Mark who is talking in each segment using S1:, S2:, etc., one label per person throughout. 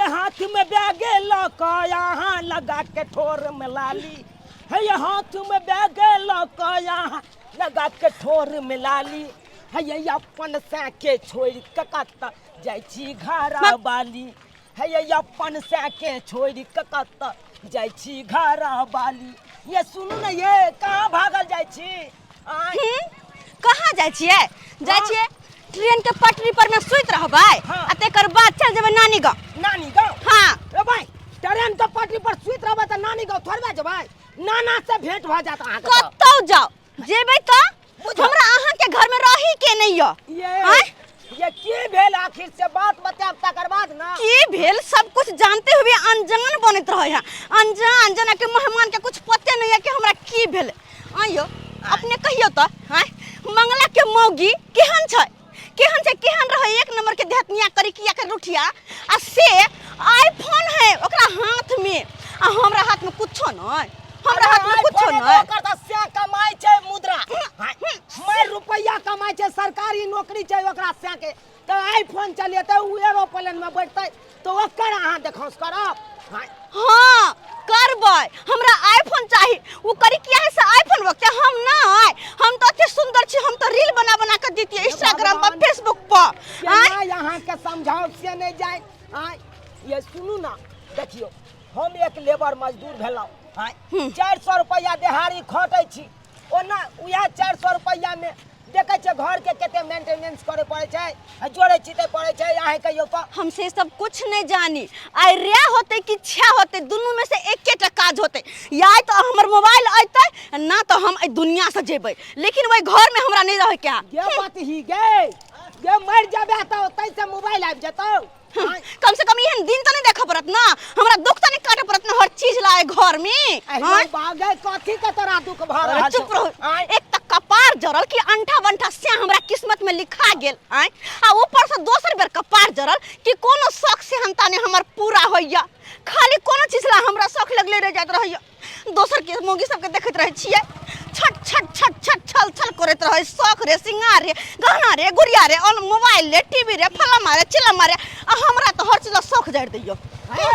S1: ये हाथ में बैग लऽ कऽ यहाँ लगा के ठोर में लाली हे ये हाथ में बैग लऽ कऽ यहाँ लगा के ठोर में लाली हे ये अपन के छोड़ि कऽ कतऽ जाइ छी घरा बाली हे ये अपन के छोड़ि कऽ कतऽ जाइ छी घरा बाली। ये सुनू ने, ये कहाँ भागल जाइ छी? आँय?
S2: कहाँ जाइ छियै? जाइ छियै ट्रेन के पटरी पर में सुति रहबै।
S1: हाँ।
S2: आ तेकर बाद चल जेबै नानी गाँव।
S1: नानी गाँव?
S2: हाँ।
S1: रे भाई, ट्रेन के पटरी पर सुति रहबै तऽ नानी गाँव थोड़बे जेबै? नाना से भेंट भऽ जायत अहाँके तऽ।
S2: कतौ जाओ, जेबै तऽ
S1: बुझल।
S2: हमरा अहाँ के घर में रही के नहीं य।
S1: ये
S2: आँय?
S1: ये की भेल आखिर से बात बतायब तकर बाद ना।
S2: की भेल सब कुछ जानते हुए अनजान बनैत रहे है, अनजान जेना कि मेहमान के कुछ पते नहीं है कि हमरा की भेल। आइयो अपने कहियो तो, आँय मंगला के मौगी केहन छै, केहन छै, केहन रहे? एक नंबर के देहतनिया करी किया के रुठिया, आ से आईफोन है ओकरा हाथ में आ हमरा हाथ में कुछो नहीं, हमरा हाथ में कुछो नहीं।
S1: ओकर तऽ से कमाइ छै मुद्रा, मारि रुपैआ कमाइ छै, सरकारी नौकरी छै ओकरा से के तऽ आईफोन चलेतै, ओ एरोप्लेन में बैठतै तऽ ओकर अहाँ देखौंस करब? हाँ।
S2: हाँ करबै, हमरा आईफोन चाही। ओ करी किया है से आईफोन वक्त हम ना, हम तो अति सुंदर छी, हम तो रील बना बना के देतियै इंस्टाग्राम पर
S1: भगवान।
S2: फेसबुक पर। आँय?
S1: केना यहाँ के समझाओ से नहीं जाए। आँय ये सुनू ना, देखियो हम एक लेबर मजदूर भेलहुँ, आँय 400 रुपैआ देहाड़ी खटै छी, ओना उएह 400 रुपैआ में देखै छियै घर के कते मेंटेनेंस करे पड़ै छै, आ जोड़ै चितै पड़ै छै। अहाँ कहियौ तऽ।
S2: हम से सब कुछ नहीं जानी, आइ रे होते कि छा होते, दुनू में से एकेटा काज होते, या तो हमर मोबाइल अयतै ना तो हम एहि दुनिया से जेबै, लेकिन ओहि घर में हमरा नहीं रहे के है।
S1: गे बात ही गे, गे मर जाबे तऽ ओतै से मोबाइल आबि जेतौ।
S2: कम से कम एहन दिन तो नहीं देखे पड़त ना, हमरा दुख तो नहीं काटे पड़त ना हर चीज लाए घर में।
S1: अरे
S2: आँय?
S1: बागे कथी के तोरा दुख भऽ
S2: अरे
S1: रहल
S2: चुप
S1: छौ?
S2: रहो।
S1: आँय?
S2: एक तक कपार जरल कि अंठा बंठा से हमरा किस्मत में लिखा गेल, आँय? आ ऊपर से दोसर बेर कपार जरल कि कोनो शौक से हंता ने हमर पूरा होइया, खाली कोनो चीज ला हमरा शौक लगले रह जाइत रहैया। दोसर के मौगी सबके देखैत रहै छियै, छट छट छट छट छल छल करैत रहै, शौक रे सिंगार रे गहना रे गुड़िया रे ऑन मोबाइल रे टीवी रे फलामा रे चिलमा रे, आ हमरा तऽ हर चीज ला शौक जरि दैया।
S1: हे,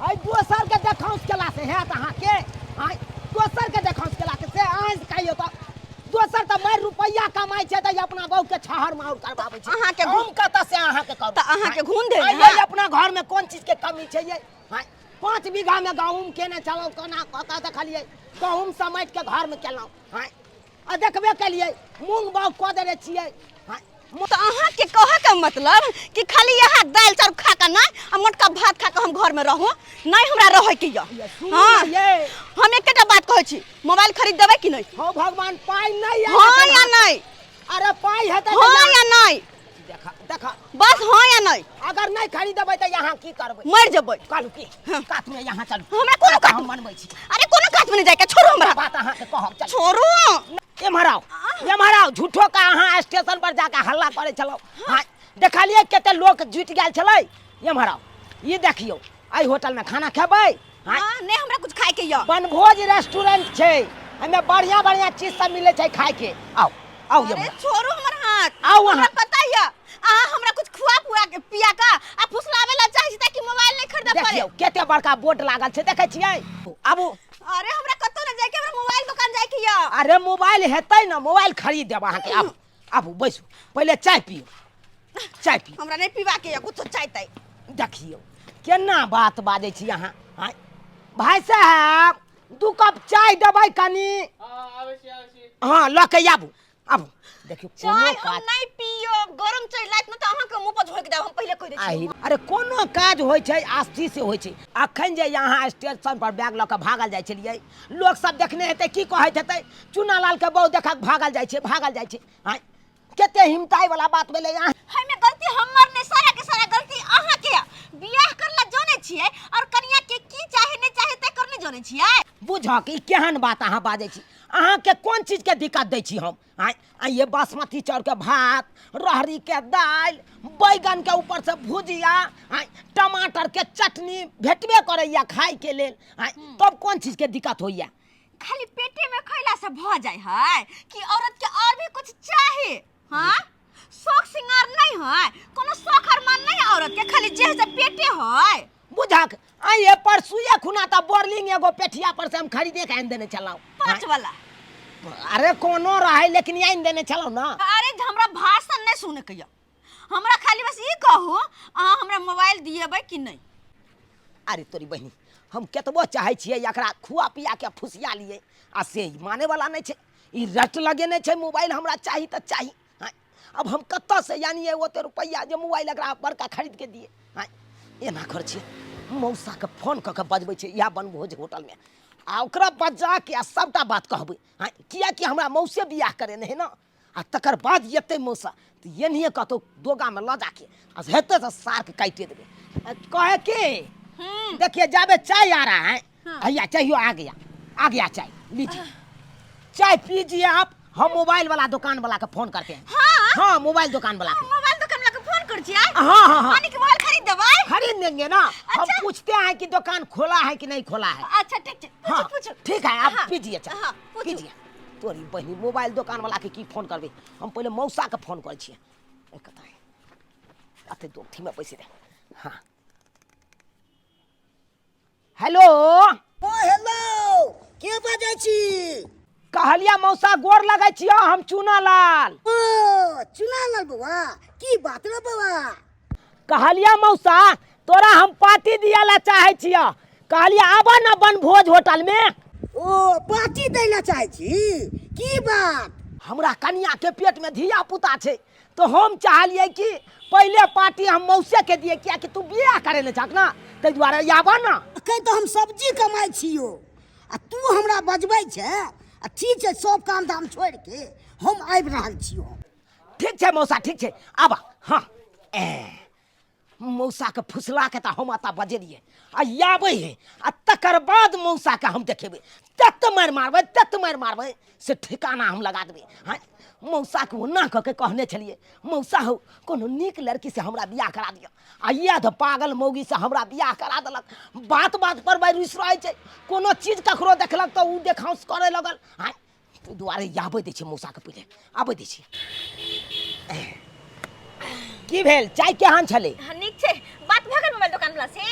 S1: आइ दोसर के देखाउस केला से हैत अहाँके? आइ दोसर के देखाउस केला से अहाँ से कहियौ तऽ दोसर तऽ मारि रुपैआ कमाइ छै तऽ अपना बहू के छहर माउर करबाबै छै।
S2: अहाँके
S1: हम कतऽ से अहाँके करू?
S2: तऽ अहाँके घून देने
S1: आइ
S2: हँ?
S1: ये अपना घर में कोन चीज के कमी छै ये? आइ 5 बीघा में गहूम केने छलहुँ, कोना कतऽ देखलियै गहूम समेट के घर में केलहुँ। आँय आ देखबे केलियै मूंग बाउग कऽ देने छियै। आँय
S2: तऽ अहाँके कहऽके मतलब कि खाली यहाँ दालि चाउर खा कऽ नहि आ मोटका भात खा कऽ हम घरमे रहू? नहि हमरा रहैके यऽ।
S1: ये सुनू
S2: हाँ।
S1: ने ये।
S2: हम एकेटा बात कहै छी, मोबाइल खरीद देबै कि नहि?
S1: हौ भगवान, पाइ नहि यऽ
S2: हाँ
S1: एखन
S2: या
S1: हाथ।
S2: नहि?
S1: अरे पाइ हेतै तऽ
S2: हाँ
S1: यहाँ
S2: या नहि?
S1: देखा देखा
S2: बस हाँ या नहि?
S1: अगर नहि खरीदबै तऽ यहाँ की करबै?
S2: मरि जेबै।
S1: कहलू की कात में यहाँ चलू।
S2: हमरा कोनो कात
S1: हम मनबै छी।
S2: अरे कोनो कात में नहि जाइके, छोड़ू हमरा।
S1: बात अहाँके कहब, चलू।
S2: छोड़ू।
S1: एम्हर आउ, एम्हर आउ। झूठो का अहाँ स्टेशन पर जाके हल्ला करै छलहुँ। हाँ देखलियै कते लोक जुटि गेल छलै। एम्हर आउ, ई देखियौ एहि होटल में खाना खेबै? हाँ।
S2: हाँ, नहि हमरा कुछ खाय के यऽ।
S1: बनभोज रेस्टोरेंट छै, एहिमे बढ़िया बढ़िया चीज सब मिलै छै खाय के। आउ आउ
S2: अरे
S1: एम्हर।
S2: छोड़ू हमर हाथ।
S1: आउ
S2: हमरा
S1: अहाँ।
S2: पता यऽ अहाँ हमरा कुछ खुआ पुआ के पिया का आ फुसलावे ला चाहे छी ताकि मोबाइल नहीं खरीदे पड़े।
S1: देखियौ कते बड़का बोर्ड लागल छै, देखै छियै? आबू।
S2: अरे हमरा कतौ न जाय के, हमरा मोबाइल दुकान जाय के यऽ।
S1: अरे मोबाइल हेतै न, मोबाइल खरीद देब अहाँके। आबू आबू बैसू, पहिले चाय पियू, चाय पियू।
S2: हमरा नहीं पीबा के यऽ कुछ चाय ताय।
S1: देखियौ केना बात बाजै छी अहाँ। आँय भाय साहब, 2 कप चाय देबै कनि? हाँ लऽ के आबू आबू। देखियौ कोनो
S2: चाय हम
S1: काज
S2: नहीं पियो, गरम चाय लाइत न तऽ अहाँके मुंह पर झोंकि देब, हम पहिले कहि दै छी।
S1: आहि, अरे कोनो काज होइ छै आस्ती से होइ छै। अखन जे यहाँ स्टेशन पर बैग लऽ कऽ भागल जाइ छलियै, लोक सब देखने हेतै की कहैत हेतै, चूना लाल के बहू देखा कऽ भागल जाइ छै, भागल जाइ छै। आँय कते हिमताइ वाला बात भेलै यहाँ।
S2: हमे गलती हमर नहीं, सारा के सारा गलती अहाँ के। बियाह करला जानै छियै और कनिया के की चाहे नहीं चाहे ते करने जानै छियै।
S1: बुझऽ कि केहन बात अहाँ बाजै छी। अहाँके कोन चीज के दिक्कत दै छी हम? आँय आ ये बासमती चाउर के भात, रहरी के दालि, बैगन के ऊपर से भुजिया, आँय टमाटर के चटनी भेटबे करैया खाय के लेल। आँय तब कोन चीज के दिक्कत होइया?
S2: खाली पेटे में खैला से भ जाय है कि औरत के और भी कुछ चाही? हाँ शौक सिंगार नहीं है, कोनो शौक अरमान नहीं है औरत के, खाली जेह से पेटे है।
S1: बुझक आ ये परसुए खुना तऽ बोरलिंग एगो पेठिया पर से हम खरीदे के आनि देने छलहुँ।
S2: पाँच वाला।
S1: अरे कोनो रहै लेकिन आनि देने छलहुँ ना।
S2: अरे हमरा भाषण नहीं सुने के यऽ, हमरा खाली बस ई कहू अहाँ हमरा मोबाइल दिएबै कि नहीं।
S1: अरे तोरी बहिनी, हम केतबो चाहै छियै एकरा खुआ पिया के फुसिया लिए आ से ई माने वाला नहीं छै, ई रट लगेने छै मोबाइल हमरा चाही तऽ चाही। हाँ, अब हम कतऽ से यानी ओते रुपैआ जे मोबाइल एकरा बड़का खरीद के दिए। हाँ, एना करै छियै मौसाके फोन कऽ के बजबै छियै इएह बनभोज होटलमे आ ओकरा बजा के आ सबटा बात कहबै। हाँ, किएकि हमरा मौसे बियाह करेने है ना, आ तकर बाद एतै मौसा तऽ एनहिए कतहु दोगामे लऽ जाके आ हेतै तऽ सारके काटिए देबै। कहे कि देखिए जाबे चाय आ रहा है।
S2: हाँ।
S1: भैया चाहिए आ गया, आ गया चाय, लीजिए चाय पीजिए आप। हम मोबाइल वाला दुकान वाला के फोन करते हैं।
S2: हाँ।
S1: हाँ, मोबाइल दुकान वाला के।
S2: मोबाइल दुकान वाला के फोन कर छियै?
S1: हाँ, हाँ, हाँ।
S2: यानी कि मोबाइल खरीद देबै?
S1: खरीद देंगे ना। हम
S2: अच्छा।
S1: पूछते हैं कि दुकान खोला है कि नहीं खोला है।
S2: अच्छा ठीक छै, पूछू,
S1: हाँ,
S2: पूछू।
S1: ठीक है, आप
S2: हाँ,
S1: पीजिए चाय।
S2: हाँ, पूछू।
S1: पीजिए। तोरी बहिनी मोबाइल दुकान वाला के की फोन करबे, हम पहले मौसा के फोन करै छियै। ए कतऽ है? अते दोगठी में पैसे दे। हाँ। हेलो।
S3: ओ हेलो, के बजै छी?
S1: कहलिया मौसा गोर लगै छियौ, हम चूना लाल।
S3: ओ चूना लाल बौआ, की बात रे बौआ?
S1: कहलिया मौसा तोरा हम पार्टी दिया ला चाहै छियौ, कहलिया आबऽ न बनभोज होटल में।
S3: ओ पार्टी दै ला चाहै छी, की बात?
S1: हमरा कनिया के पेट में धिया पुता छै तो हम चाहलियै कि पहले पार्टी हम मौसे के दिए, कियाकि तू बियाह करे ले चाहक ना, ताहि दुआरे आबऽ ना।
S3: अखन तऽ हम सब्जी कमाइ छियौ आ तू हमरा बजबै छै, आ ठीक छै सब काम धाम छोड़ि के हम आबि रहल छियौ।
S1: ठीक छै मौसा, ठीक छै आबऽ। हाँ ए मौसाके फुसला के तऽ हम एतऽ बजेलियै आ आबै है आ तकर बाद मौसाके हम देखेबै, तत मारि मारबै, तत मारि मारबै से ठिकाना हम लगा देबै। हाँ मौसाके ओना कऽ के कहने छलियै मौसा हौ कोनो नीक लड़की से हमरा बियाह करा दिअ, आ इएह तऽ पागल मौगी से हमरा बियाह करा देलक। बात बात पर भाइ रुसि रहै छै, कोनो चीज ककरो देखलक तऽ ओ देखाउँस करऽ लगल। हाँ ताहि दुआरे आबै दै छियै मौसाके, पहिले आबै दै छियै। की भेल, चाय केहन छलै?
S2: हाँ, नीक छै। बात भऽ गेल मोबाइल दोकान वाला से?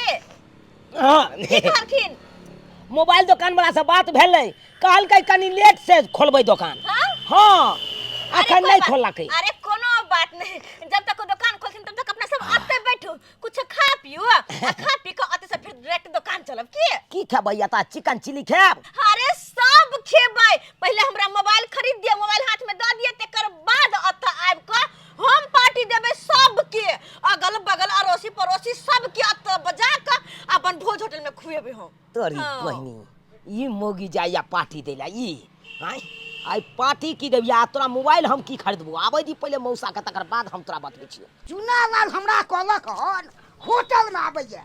S1: हाँ।
S2: की कहलखिन?
S1: मोबाइल दोकान वाला से बात भेलै, कहलकै कनी लेट से खोलबै दोकान।
S2: हाँ?
S1: हाँ,
S2: अरे
S1: अखन
S2: कोई
S1: नहि
S2: बात-
S1: खोललकै।
S2: अरे कोनो बात नहीं, जब तक दुकान खोलथिन तब तक अपना सब अते बैठू, कुछ खा पियो आ खा पी के अते से फिर डायरेक्ट दुकान चलब। की
S1: की खेबै? एतऽ चिकन चिली खायब?
S2: अरे सब खेबै, पहले हमरा मोबाइल खरीद दिअ, मोबाइल हाथ में दऽ दिअ, तकर बाद अतऽ आबि कऽ हम पार्टी देबै सबके, अगल बगल अड़ोसी पड़ोसी सबके अतऽ बजा कऽ अपन भोज होटल में खुएबै हम।
S1: तोरी
S2: हाँ।
S1: बहिनी ई मोगी जाइया पार्टी दैला ई आँय आइ पार्टी की देबिया, तोरा मोबाइल हम की खरीदबो? आबै दी पहिले मौसा के, तकर बाद हम तोरा बतबै छियौ।
S3: चूना लाल हमरा कहलक हन होटल में आबैया,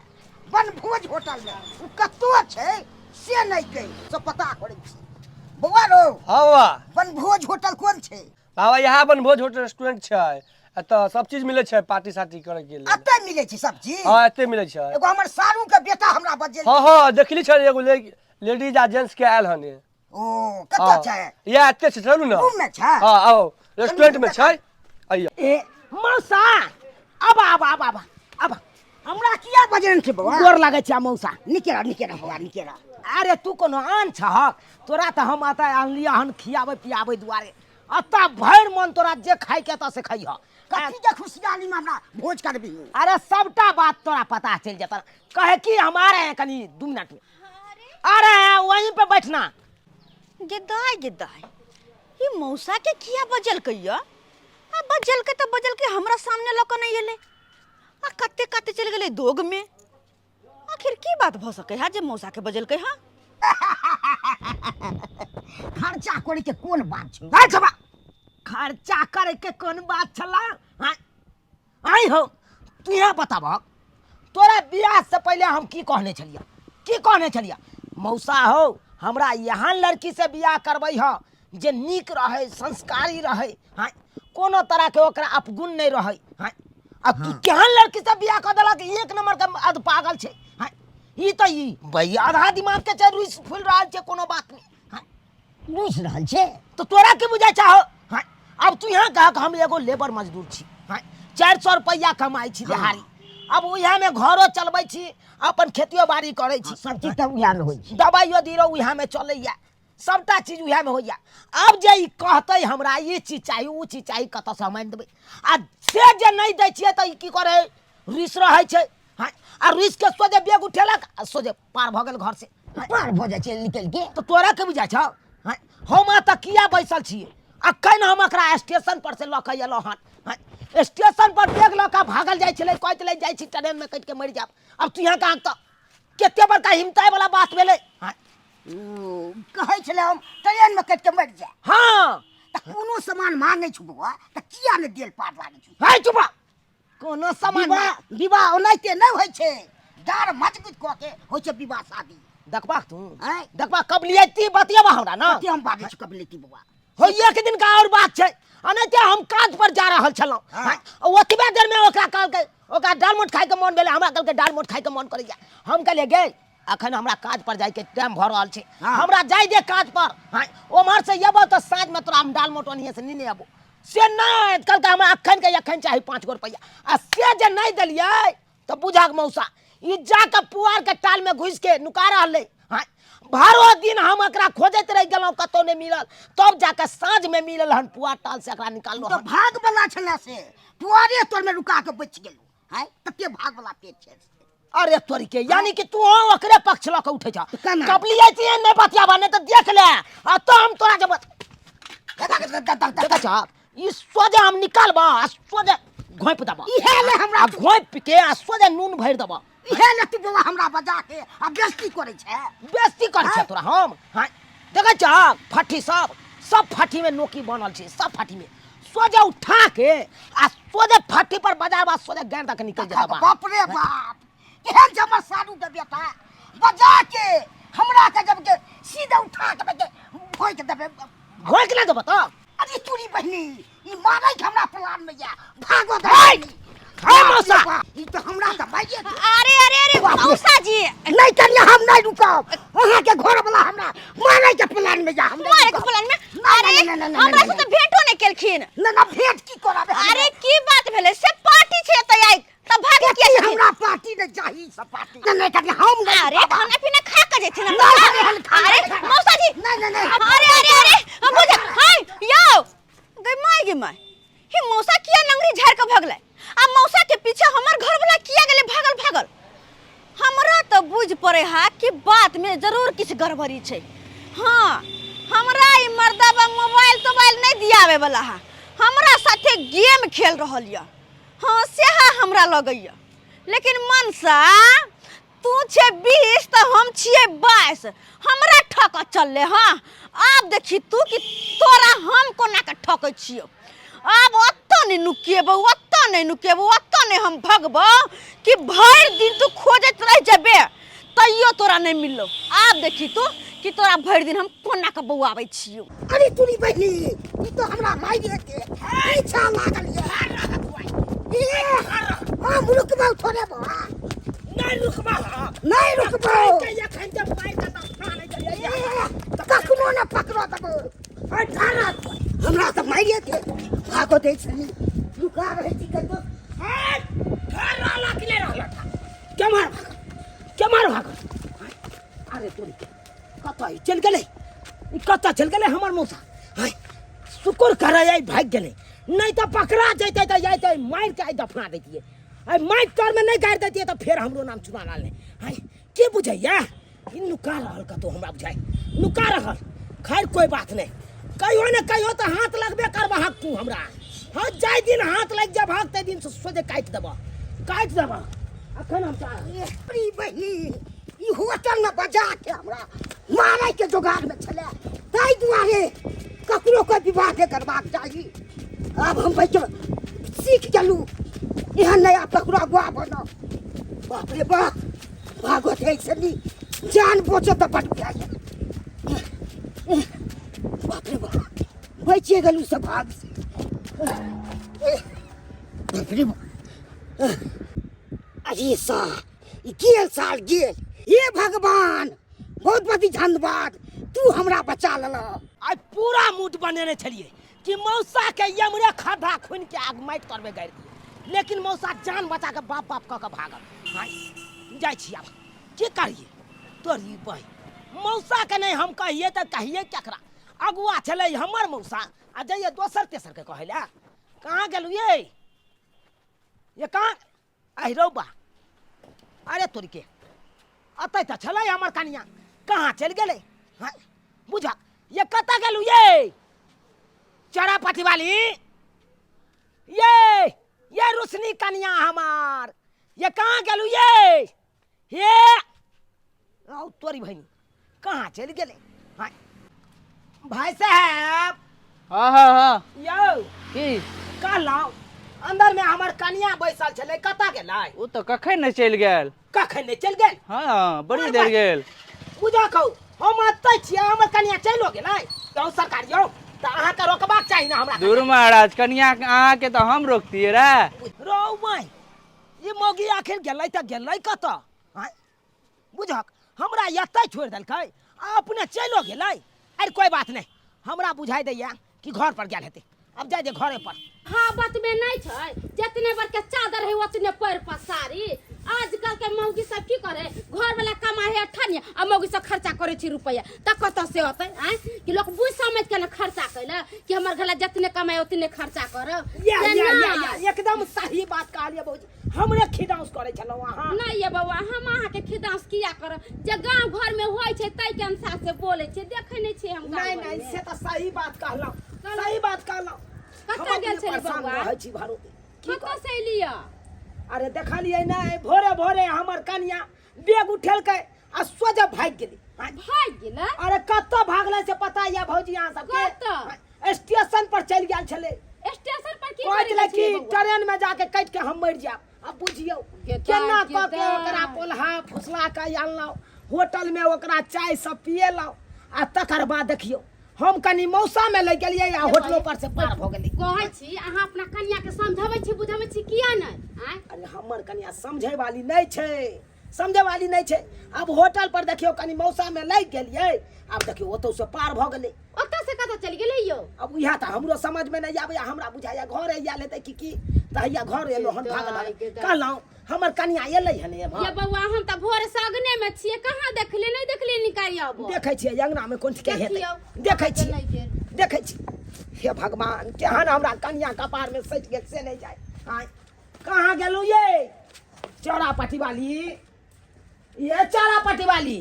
S3: बनभोज होटल में, ओ कतौ छै से नहि कहि से पता करै छी। बौआ रौ।
S4: हाँ बाबा।
S3: बनभोज होटल कोन छै?
S4: बाबा यहाँ बनभोज होटल रेस्टोरेंट छै, एतऽ सब चीज मिलै छै पार्टी सार्टी करे के लेल।
S3: एतै मिलै छै सब चीज?
S4: हाँ एतै मिलै छै।
S3: एगो हमर सारू के बेटा हमरा बजेल।
S4: हाँ हाँ देखली छै एगो लेडीज आ जेंट्स के आयल हन।
S3: ओ कतऽ
S4: हाँ।
S3: छै?
S4: या एते छै, चलू ना।
S3: रूम में छै?
S4: हाँ आओ रेस्टोरेंट में छै। आइए।
S1: ए मौसा आब आब आब आब आब।
S3: हमरा किया बजेन छै बौआ?
S1: गोर लागै छै मौसा।
S3: नीके रह, नीके रह बौआ, नीके रह।
S1: अरे तू कोनो आन छहक, तोरा तऽ हम एतऽ आनलियै हन खियाबै पियाबै दुआरे। एतऽ भरि मन तोरा जे खाइके एतऽ से खइह।
S3: कथी के खुशहाली में हमरा भोज करबी?
S1: अरे सबटा बात तोरा पता चलि जेतऽ। कहे कि हम आ रहे हैं कनी 2 मिनट में, आ रहे हैं, वहीं पे बैठना।
S2: गेदाय गेदाय, ई मौसा के किया बजलकै या? आ बजलकै तऽ बजलकै, हमरा सामने लऽ कऽ नहि एलै, आ कते कते चलि गेलै दोग में। आखिर की बात भऽ सकै है जे मौसा के बजलकै? हाँ
S3: खर्चा करे के कोन बात छै?
S1: नहीं छबा, खर्चा करे के कोन बात छला? हाँ आई हो तू यहाँ बताब, तोरा बियाह से पहले हम की कहने छलियै? की कहने छलियै? मौसा हो हमरा यहाँ लड़की से बियाह करबै ह जे नीक रहै, संस्कारी रहै, हाँ कोनो तरह के ओकरा अपगुण नहीं रहै। हाँ आ तू केहन लड़की से बियाह कऽ देलक? एक नंबर के अध पागल छै। हाँ ई तऽ ई भाई आधा दिमाग के छै, रुसि फूलि रहल छै, कोनो बात नहीं। हाँ
S3: रुसि रहल छै
S1: तऽ तोरा की बुझाइ छौ? हाँ अब तू यहाँ कह हम एगो लेबर मजदूर छी, हाँ 400 रुपैआ कमाइ छी दिहाड़ी, आब उएहमे घरो चलबै छी, अपन खेतियो बाड़ी करै छी।
S3: सब चीज तऽ उएहमे होइ छै।
S1: दबाइयो दिरो उएहमे चलैया, सबटा चीज उएहमे होइया। आब जे ई कहतै हमरा ई चीज चाही ओ चीज चाही, कतऽसँ हम आनि देबै? आ से जे नहि दै छियै तऽ ई की करै, रिस रहै छै। हाँ, आ रिस के सोझे बेग उठेलक आ सोझे पार भऽ गेल घर से।
S3: पार भऽ जाइ छै निकलि के।
S1: तऽ तोरा के बुझाइ छौ? हाँ, हम एतऽ किया बैसल छियै? अखन हम एकरा स्टेशन पर से लऽ कऽ एलहुँ हन। हाँ, स्टेशन पर बैग लऽ कऽ भागल जाइ छलै, कहैत छलै जाइ छी ट्रेनमे कटि के मरि जायब। आब तू यहाँ कहाँ तऽ कते बड़का हिमताइ वाला बात भेलै। हाँ,
S3: ओ, कहै छलै हम ट्रेनमे कटि के मरि जाय।
S1: हाँ,
S3: तऽ कोनो सामान मांगै छौ बौआ तऽ किया नहि देल पार लागै छौ?
S1: है चुपा, कोनो सामान
S3: विवाह विवाह ओनाहिते नहि होइ छै, डार मजबूत कऽ के होइ छै विवाह शादी।
S1: देखबाक तू?
S3: आँय?
S1: देखबा कबलियती बतियबा हमरा ना?
S3: कते हम बाजै छी कबलेती बौआ?
S1: हो, एक दिन का और बात छै, अनैते हम काज पर जा रहल छलहुँ।
S3: हाँ।
S1: ओतबे देर में ओकरा कहलकै, ओकरा दालमोट खाइके मन भेलै, हमरा कहलकै दालमोट खाइके मन करैया। हम कहलियै गे अखन हमरा काज पर जाइके टाइम भऽ रहल छै।
S3: हाँ।
S1: हमरा जाय दे काज पर। हाँ, ओम्हर से एबो तऽ साँझमे तोरा हम दालमोट ओनहिए से नेने अबो। से नहि कहलकै, हमरा अखन के अखन चाही 5 गो रुपैआ। आ से जे नहि देलियै तऽ बुझाक मौसा ई जाके पुआर के टाल में घुसि के नुका रहलै। हाँ, भरो दिन हम एकरा खोजैत रहि गेलहुँ, कतौ नहि मिलल, तब जाके साँझ में मिलल हन, पुआर टाल से एकरा निकाललहुँ
S3: तऽ
S1: हन।
S3: भाग वाला छलै से पुआरे तोर में रुका के बचि गेलहुँ। हाय, तते भाग वाला पेट छै।
S1: अरे तोरी के, यानी कि तू हो ओकरे पक्ष लऽ के उठै छ?
S3: केना?
S1: कबलियै छियै नहि बतियाबा, नहि तऽ देख ले आ तो हम तोरा जब देखै छ ई सोझे हम निकालबा आ सोझे घोपि देबा।
S3: इहे ले हमरा
S1: आ घोपि के आ सोझे नून भरि देबा।
S3: इहे ले तू बौआ हमरा बजा के आ बेइज्जती करै छै।
S1: बेइज्जती करै छै तोरा हम? हाँ, देखै छ फट्ठी सब, सब फट्ठी में नोकी बनल छै, सब फट्ठी में सोझे उठा के आ सोझे फट्ठी पर बजाबा, सोझे गाड़ि दऽ के निकलि जेतऽ बाहर।
S3: बाप रे बाप, केहन जमर सारू के बेटा बजा के हमरा के जब के सीधे उठा के बेटे भोंक देबे।
S1: भोंक ना देबो तऽ?
S3: अरे चूड़ी बहिनी, ई मारै के हमरा प्लान में या भागो दे।
S1: हे! हे मौसा!
S3: ई तऽ हमरा तऽ मारिए दे।
S2: अरे अरे अरे
S3: बाप रे।
S2: मौसा जी।
S3: नहीं कनिया, हम नहीं रुकब, अहाँ के घर वाला हमरा मारै के प्लान में जा, हम नहीं
S2: मारे के
S3: रुकब।
S2: प्लान में?
S3: नहीं,
S2: अरे
S3: नहीं, नहीं, नहीं,
S2: हमरा
S3: नहीं,
S2: से तऽ भेंटो नहीं केलखिन।
S3: ना ना, भेंट की करब?
S2: अरे की बात भेलै से? पार्टी छै तऽ आइ तऽ भागे किया
S3: की
S2: छथिन?
S3: हमरा पार्टी नहीं चाही, सब पार्टी नहीं, नहीं कनिया, हम नहीं
S2: अरे
S3: रुकब।
S2: खाना पीना खा के जेथिन।
S3: नहीं, नहीं, हम खाना
S2: अरे
S3: नहीं खाना।
S2: मौसा जी।
S3: नहीं, नहीं, नहीं।
S2: अरे अरे अरे हम बुझ हाय यौ गई माय गे माय, हे मौसा किया नंगरी झाड़ के भगलै? आ मौसा के पीछे हमर घर वाला किया गेलै भागल भागल? हमरा तऽ बुझ पड़े हा कि बात में जरूर किछु गड़बड़ी छै। हाँ, हमरा ई मर्दबा मोबाइल तोबाइल नहीं दियावे वाला हा, हमरा साथे गेम खेल रहल यऽ। हाँ सेहा हमरा लगैया, लेकिन मनसा तू छे 20 तऽ हम छियै 22, हमरा ठक चलले। हाँ आब देखी तू कि तोरा हम कोना के ठकै छियौ। आब ओतऽ नहि नुकेबौ, ओतऽ नहि नुकेबौ, ओतऽ नहि हम भगबौ कि भरि दिन तू खोजैत रहि जेबे तैयो तोरा नहि मिललौ। आब देखी तू कि तोरा भरि दिन हम कोना के बौआबै छियौ।
S3: अरे तोरी बहिनी, ई तो हमरा मारिए के पीछा लागल ये। ए, हम रुकबौ थोड़े बौआ।
S1: नहीं रुकबा।
S3: नहीं रुकबौ।
S1: के एखन जे मारि के दफना नहि देलियै।
S3: ए, कखनो ने पकड़ो देबौ। हमरा तऽ मारिए के भागो दै छली, लुका रहै छी कतौ।
S1: घर रहला कि नहि रहला? के मार भागल, के मार भागल? अरे तोरी के कतऽ ई चलि गेलै? ई कतऽ चलि गेलै हमर मौसा? हाय, शुक्र करै आइ भागि गेलै, नहि तऽ पकड़ा जैतै तऽ जैतै मारि के आइ दफना दैतियै। आइ माटि तरमे नहि गाड़ि दैतियै तऽ फेर हमरो नाम चुना लाल नहि। हाय, के बुझैया ई नुका रहल कतौ? हमरा बुझाइ नुका रहल। खैर कोई बात नहीं, कहियो ने कहियो तऽ हाथ लगबे करबहक तू हमरा। हाँ, जाहि दिन हाथ लागि जेबहक ताहि दिन से सोझे काटि देबह, काटि देबह। अखन हम जा रहल छी।
S3: अरे बहिनी, ई होटल में बजा के हमरा मारै के जोगाड़ में छलै, ताहि दुआरे ककरो कोई विवाह नहि करबाक चाही। आब हम बैठ सीख गेलहुँ, एहन नहि आब ककरो अगुआ बनब। बाप रे बाप, भागवत है सनी जान बचत तऽ बड बुझाइए। बाप रे बाप, बचिए गेलहुँ सब भाग से। बाप रे बाप, अरे सा ई गेल साल गेल। हे भगवान, बहुत बहुत धन्यवाद, तू हमरा बचा लेलह।
S1: आइ पूरा मूड बनेने छलियै कि मौसा के यमरे खड्डा खुनि के आग माटि तरमे गाड़ि दियै, लेकिन मौसा जान बचा के बाप बाप कऽ के भागल। आँय, जाइ छी आब, की करियै तोरी बहि। मौसाके नहि हम कहियै तऽ कहियै केकरा? अगुआ छलै हमर मौसा, आ जइयै दोसर तेसरके कहै लए। कहाँ गेलहुँ ये? ये कहाँ? आहि रौ बा, अरे तोरी के, अतै तऽ छलै हमर कनिया, कहाँ चलि गेलै? हँ बुझक, ये कतऽ गेलहुँ ये चौरा पाठी वाली? ये ये रोशनी कनिया हमार, ये कहाँ गेलहुँ ये? हे आउ तोरी बहिनी, कहाँ चलि गेलै? हाँ भाई साहब।
S5: हाँ हाँ हाँ।
S1: यौ
S5: की
S1: कहलहुँ अंदर में हमर कनिया बैसल छलै, कतऽ गेलै?
S5: ओ तऽ कखन ने चलि गेल।
S1: कखन ने चलि गेल?
S5: हाँ, बड़ी
S1: और
S5: देर
S1: भाई।
S5: गेल।
S1: बुझा कहू, हम एतै छियै, हमर कनिया चलिओ गेलै। यौ सरकार यौ, तऽ अहाँके रोकबाक चाही ने हमरा।
S5: दूर महाराज, कनिया अहाँके तऽ हम रोकतियै रे।
S1: रौ माय, ई मौगी आखिर गेलै तऽ गेलै कतऽ? आँय बुझक, हमरा एतै छोड़ि देलकै आ अपने चलिओ गेलै। अरे कोइ बात नहि, हमरा बुझाइ दैया कि घर पर गेल हेतै, अब जाय दे घरे पर।
S6: हाँ बतबे नहीं छै, जितने बड़ के चादर है उतने पैर पसारी। आजकल के मौगी सब की करे, घर वाला कमाए है अठन्नी आ मौगी सब खर्चा करे छी रुपया, त कत से होते? आय कि लोग बुझ समझ के ना खर्चा कैले कि हमर घर जितने कमाए उतने खर्चा करब।
S1: या,
S6: से
S1: या, या,
S6: ना।
S1: या, एकदम सही बात कहलियै भौजी, हमरे खिदाउस करे छलहुँ अहाँ।
S6: नहीं ये बौआ, हम अहाँ के खिदाउस किया करब, जे गांव घर में होय छै तै के अनुसार से बोले छै, देखे नहीं छियै हम गांव
S1: नहीं,
S6: घर
S1: नहीं,
S6: में।
S1: से तऽ सही बात कहलहुँ,
S6: कहलहुँ।
S1: सही बात कहलहुँ।
S6: कतऽ
S1: हम
S6: गेल
S1: अपने
S6: छलै
S1: परेशान
S6: बौआ?
S1: रहै छी भरोसे। की
S6: कतऽ से एलियै?
S1: अरे देखलियै नहि, भोरे भोरे हमर कनिया बैग उठेलकै आ सोझे भागि गेलै।
S6: भागि गेलै?
S1: अरे कतऽ भागलै से पता यऽ भौजी अहाँ सबके?
S6: कतऽ?
S1: स्टेशन पर चलि गेल छलै।
S6: स्टेशन पर की
S1: कहै
S6: करै
S1: छलै
S6: छलै
S1: कि
S6: बौआ?
S1: ट्रेन में जाके कटि के हम मरि जायब। आब बुझियौ
S6: गेताइ,
S1: केना कऽ के
S6: गेताइ।
S1: ओकरा पोल्हा फुसला के आनलहुँ, होटल में ओकरा चाय सब पियेलहुँ, आ तकर बाद देखियौ हम कनी मौसा में लग गेलियै आ होटलो पर से पार भऽ गेलै।
S6: कहै छी अहाँ अपना कनिया के समझबै छी बुझबै छी किया नहि? आँय?
S1: अरे हमर कनिया समझै वाली नहि छै, समझै वाली नहि छै। आब होटल पर देखियौ कनी मौसा में लागि गेलियै, आब देखियौ ओतौ से पार भऽ गेलै।
S6: ओतऽ से कतऽ चलि गेलै यौ?
S1: आब उएह तऽ हमरो समझ में नहि आबैया, हमरा बुझाइया घर आयल हेतै कि की, तऽ हैया घर एलहुँ हन भागल भागल। कहलहुँ हमर कनिया एलै हन एम्हर?
S6: ये बौआ, हम तऽ भोर से अगने में छियै, कहाँ देखलियै? नहि देखलियै निकालि आबो।
S1: देखै छियै अंगना में कोन के हेतै,
S6: देखियौ।
S1: देखै छियै,
S6: नहि गेल।
S1: देखै छियै। हे भगवान, केहन हमरा कनिया कपार में सटि गेल से नहि जाय। आँय कहाँ गेलहुँ ये चौरा पट्टी वाली? ये चौरा पट्टी वाली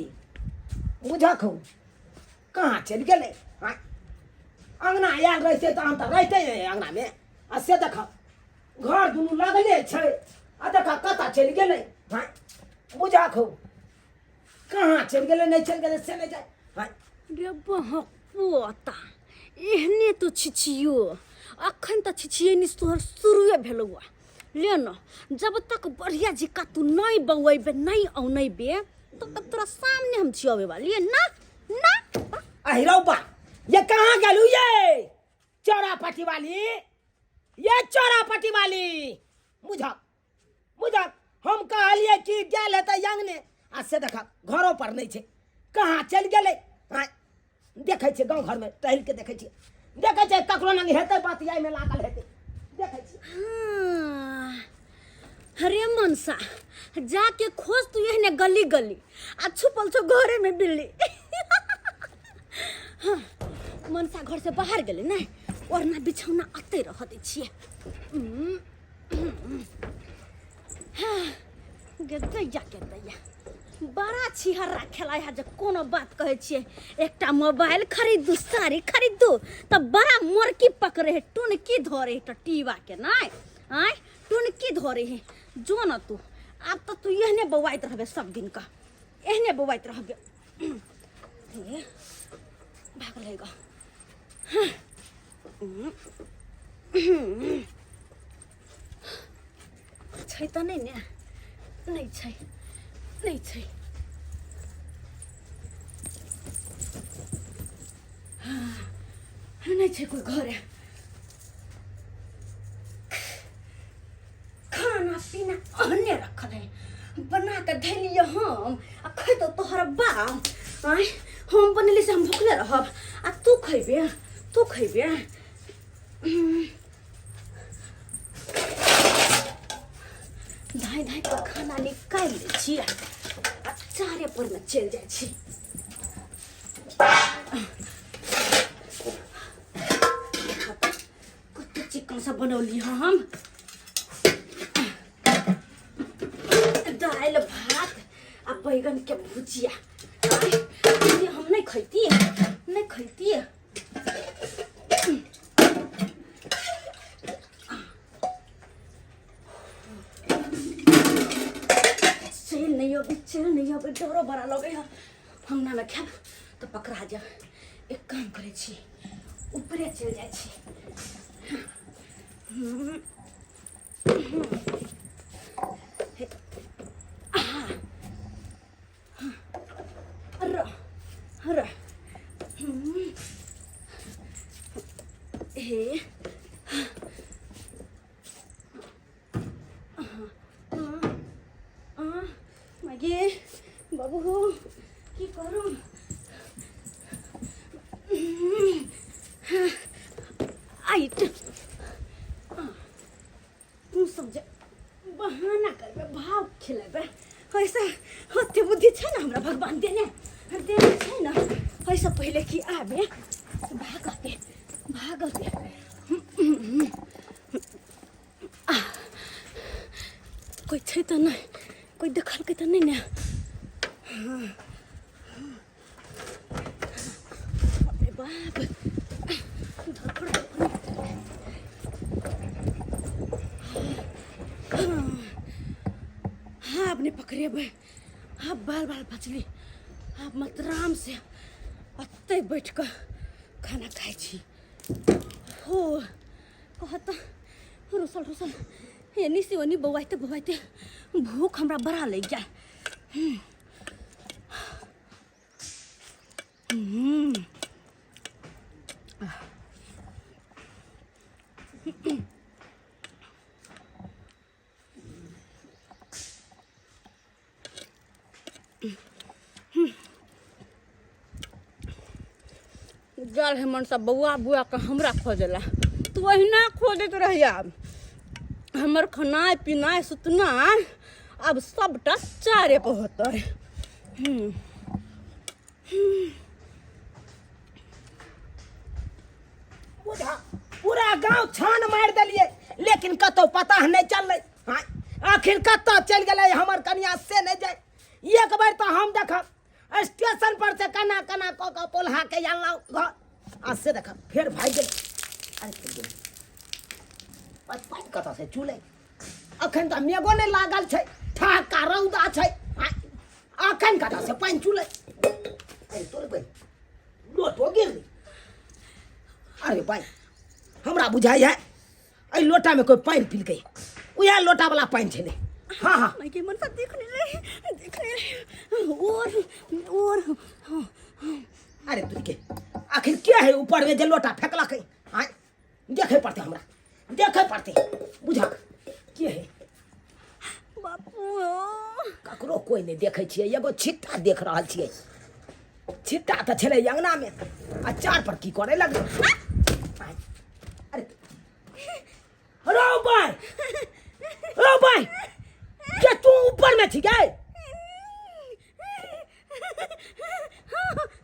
S1: बुझक हौ कहाँ चलि गेलै? आँय अंगना आयल रहितै तहन तऽ रहितै अंगना में, आ से देख घर दुनू लगले छै, आ देख कतऽ चलि गेलै। आँय बुझक हौ कहाँ चलि गेलै, नहि चलि गेलै से नहि जाय। आँय
S2: रे बहक पोता, एहने तो छिछियो अखन तऽ छिछियनी तोहर शुरुए भेलौ। ले न, जब तक बढ़िया जिका तू नहीं बौएबे नहीं औनेबे तब तक तोरा सामने हम छियावे वाली ना ना।
S1: अहि रौ बा, ये कहाँ गेलू ये चौरा पट्टी वाली? ये चौरा पट्टी वाली बुझक बुझक, हम कहलियै कि गेल हेतै अंगने, आ से देख घरो पर नहि छै, कहाँ चलि गेलै? आँय देखै छियै गाँव घरमे टहलि के देखै छियै, देखै छियै ककरो लग हेतै बतियाइमे लागल हेतै, देखै छियै।
S2: हाँ, अरे मनसा, जाके खोज तू एहने गली गली, आ छुपल छौ घरे में बिल्ली। हाँ, मनसा घर से बाहर गेलै ने, ओढ़ना बिछौना अतै रह दै छियै। हाँ, गे दैया गे दैया, बड़ा छिहर्रा खेलाइ है जे कोनो बात कहै छियै एकटा मोबाइल खरीदू साड़ी खरीदू तऽ बड़ा मोरकी पकड़े है, टुनकी धरे है तऽ टीवा के नहि। आँय टुनकी धरे है, जो न तू, आब तऽ तू एहने बौआइत रहबे सब दिन का, एहने बौआइत रहबे। हे भागलै ग। छै तऽ नहि ने, नहि छै, नहि छै। हाँ, नहि छै कोइ घरे। खाना पीना ओहने रखल है, बना के धैलियै हम आ खैतौ तोहर बाप। आँय हम बनेली से हम भुखले रहब आ तू खैबे, तू खैबे। धाँइ धाँइ कऽ खाना निकालि लै छी आ चारे पर मे चलि जाइ छी। कते चिकन सब बनौली हँ हम, दालि भात आ बैगन के भुजिया। आइ हम नहि खैती, नहि खैती। चलि नहि अबै, चलि नहि अबै, डरो बड़ा लगै है। अंगनामे खायब तऽ पकड़ा जायब। एक काम करै छी, ऊपरे चलि जाइ छी। र र हे गे बाबू हो, की करू? आइट तू सब जे बहाना करबे, भाव खिलेबे, ऐसा ओते बुद्धि छै ने हमरा भगवान देने देने छै ने। ऐसा पहिले की आबे, भागते भागते। कोइ छै तऽ नहि, कोइ देखलकै तऽ नहि ने। बाप रे बाप, धड़फड़ धड़फड़। हाँ, अब नहीं पकड़ेबै, आब बाल बाल बचली। आब मतराम से अतै बैठ कऽ खाना खाइ छी। हो कहत रुसल रुसल एनी से ओनी बौआइते बौआइते भूख हमरा बड़ा लागि गेल। जल हेमन सब बौआ बुआ के हमरा खोजला, तू अहिना खोजैत रहिया। हमर खानाइ पिनाइ सुतनाइ आब सबटा चारे पर होतै।
S1: बुझा पूरा गांव छान मारि देलियै, लेकिन कतौ पता नहि चललै। हाँ, आखिर कतऽ चलि गेलै हमर कनिया से नहि जाय। एक बेर तऽ हम देखब स्टेशन पर से केना केना कऽ कऽ पोल्हा के अनलहुँ घर, आ से देखब फेर भागि गेलै। अरे चलि गेलै, पानि कतऽ से चूलै? अखन तऽ मेघो नहि लागल छै, ठहक्का रौदा छै, अखन कतऽ से पानि चूलै? अरे तोरे बहिन लोटो गिरलै। अरे भाइ, हमरा बुझाइ है एहि लोटामे कोइ पानि पिलकै, उएह लोटावला पानि छलै। हाँ हाँ,
S2: मायके मन सा देख नहीं रहे, देख नहीं रहे। और और हाँ।
S1: अरे तुझके आखिर के है ऊपर में जे लोटा फेंकलक है? आँय, देखे पड़ते, हमरा देखे पड़ते, बुझक के है।
S2: बापू,
S1: ककरो कोइ नहि देखै छियै, एगो छिट्टा देख रहल छियै। छिट्टा तऽ छलै अङ्गनामे, आ चार पर की करे लगलै? अरे रौ बाय, रौ बाय, के तू ऊपर में छी गए?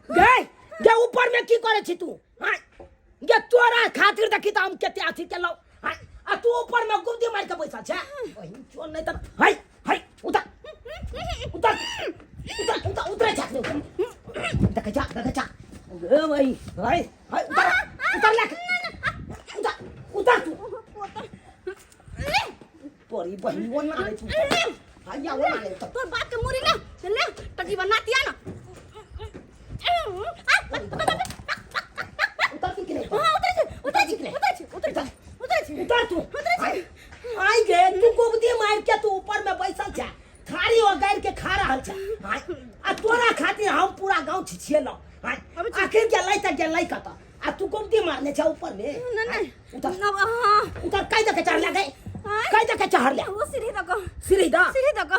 S1: गए गे ऊपर में की करे छी तू? आँय गे, तोरा खातिर देखी तऽ हम कते अथी केलहुँ। आँय, आ तू ऊपर में गुब्दी मारि के बैसल छै। बहिन चोर नहि तऽ है है, उतर उतर उतर उतर, उतरे छै अखने, देखै जा, देखै जा। ए भाई, है है, उतर उतर, ले उतर उतर तू। तोरी बहिन वो ना रे, तू हैया वो ना रे, उतर।
S2: तोर बाप के मुरी ले ले, टकी बनातिया ना।
S1: उतर कि नहीं?
S2: हाँ, उतर छी, उतर छी, उतर छी, उतर छी, उतर छी।
S1: उतर तू। आई गे, तू गोबदी मार के तू ऊपर में बैसल छै, थारी ओगारि के खा रहल छै। आय, आ तोरा खातिर हम पूरा गांव छिछिएलहुँ। आय, आखिर गेलै तऽ गेलै कतऽ? आ तू गोबदी मारने छै ऊपर में।
S2: नहीं नहीं।
S1: उतर।
S2: ना, हाँ।
S1: उतर, कई दके चढ़ ले गए?
S2: आय।
S1: कई दके चढ़ ले?
S2: वो सीढ़ी दको।
S1: सीढ़ी द?
S2: सीढ़ी दको।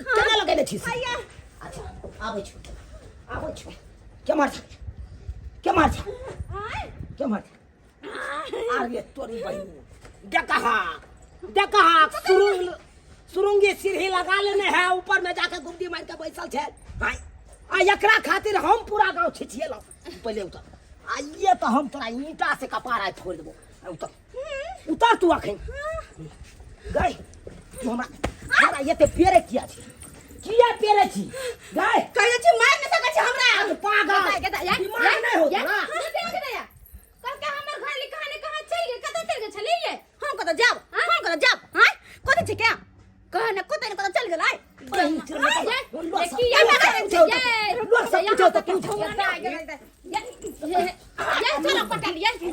S1: केना लगेने छी?
S2: आया।
S1: अच्छा, आबै छी, आबै छी। के मार छै, के मार छै?
S2: आय।
S1: के मार छै? अरे तोरी बहिन, देखहा देखहा, शुरू सुरुंगी सीढ़ी लगा लेने है, ऊपर में जाके गुमटी मार के बैसल छै। हाय, आ एकरा खातिर हम पूरा गांव छिछिएलहुँ। पहिले उतर, आ ये तऽ हम तोरा ईंटा से कपार आइ फोड़ि देबो। आ उतर, उतर तू अखन। गई तू हमरा हमरा एते पेरे किया छी? किया पेरे छी गई?
S2: कहै छी मारि नहि सकै छी हमरा।
S1: अरे पागल, दिमाग नहि हो तोरा।
S6: कल के हमर घर ले कहाँ ने कहाँ चल गेल, कतऽ चल गेल छलियै ये?
S2: हम कतऽ जाब, हम कतऽ जाब? हाँ, कथी छै क्या कह ने, कतऽ ने कतऽ चल गेल आइ।
S1: कहीं चल गेल। लोक सब
S6: ये
S1: पूछौ तऽ- लोक सब पूछौ तऽ तू
S6: ये चलो पटल ये
S2: ले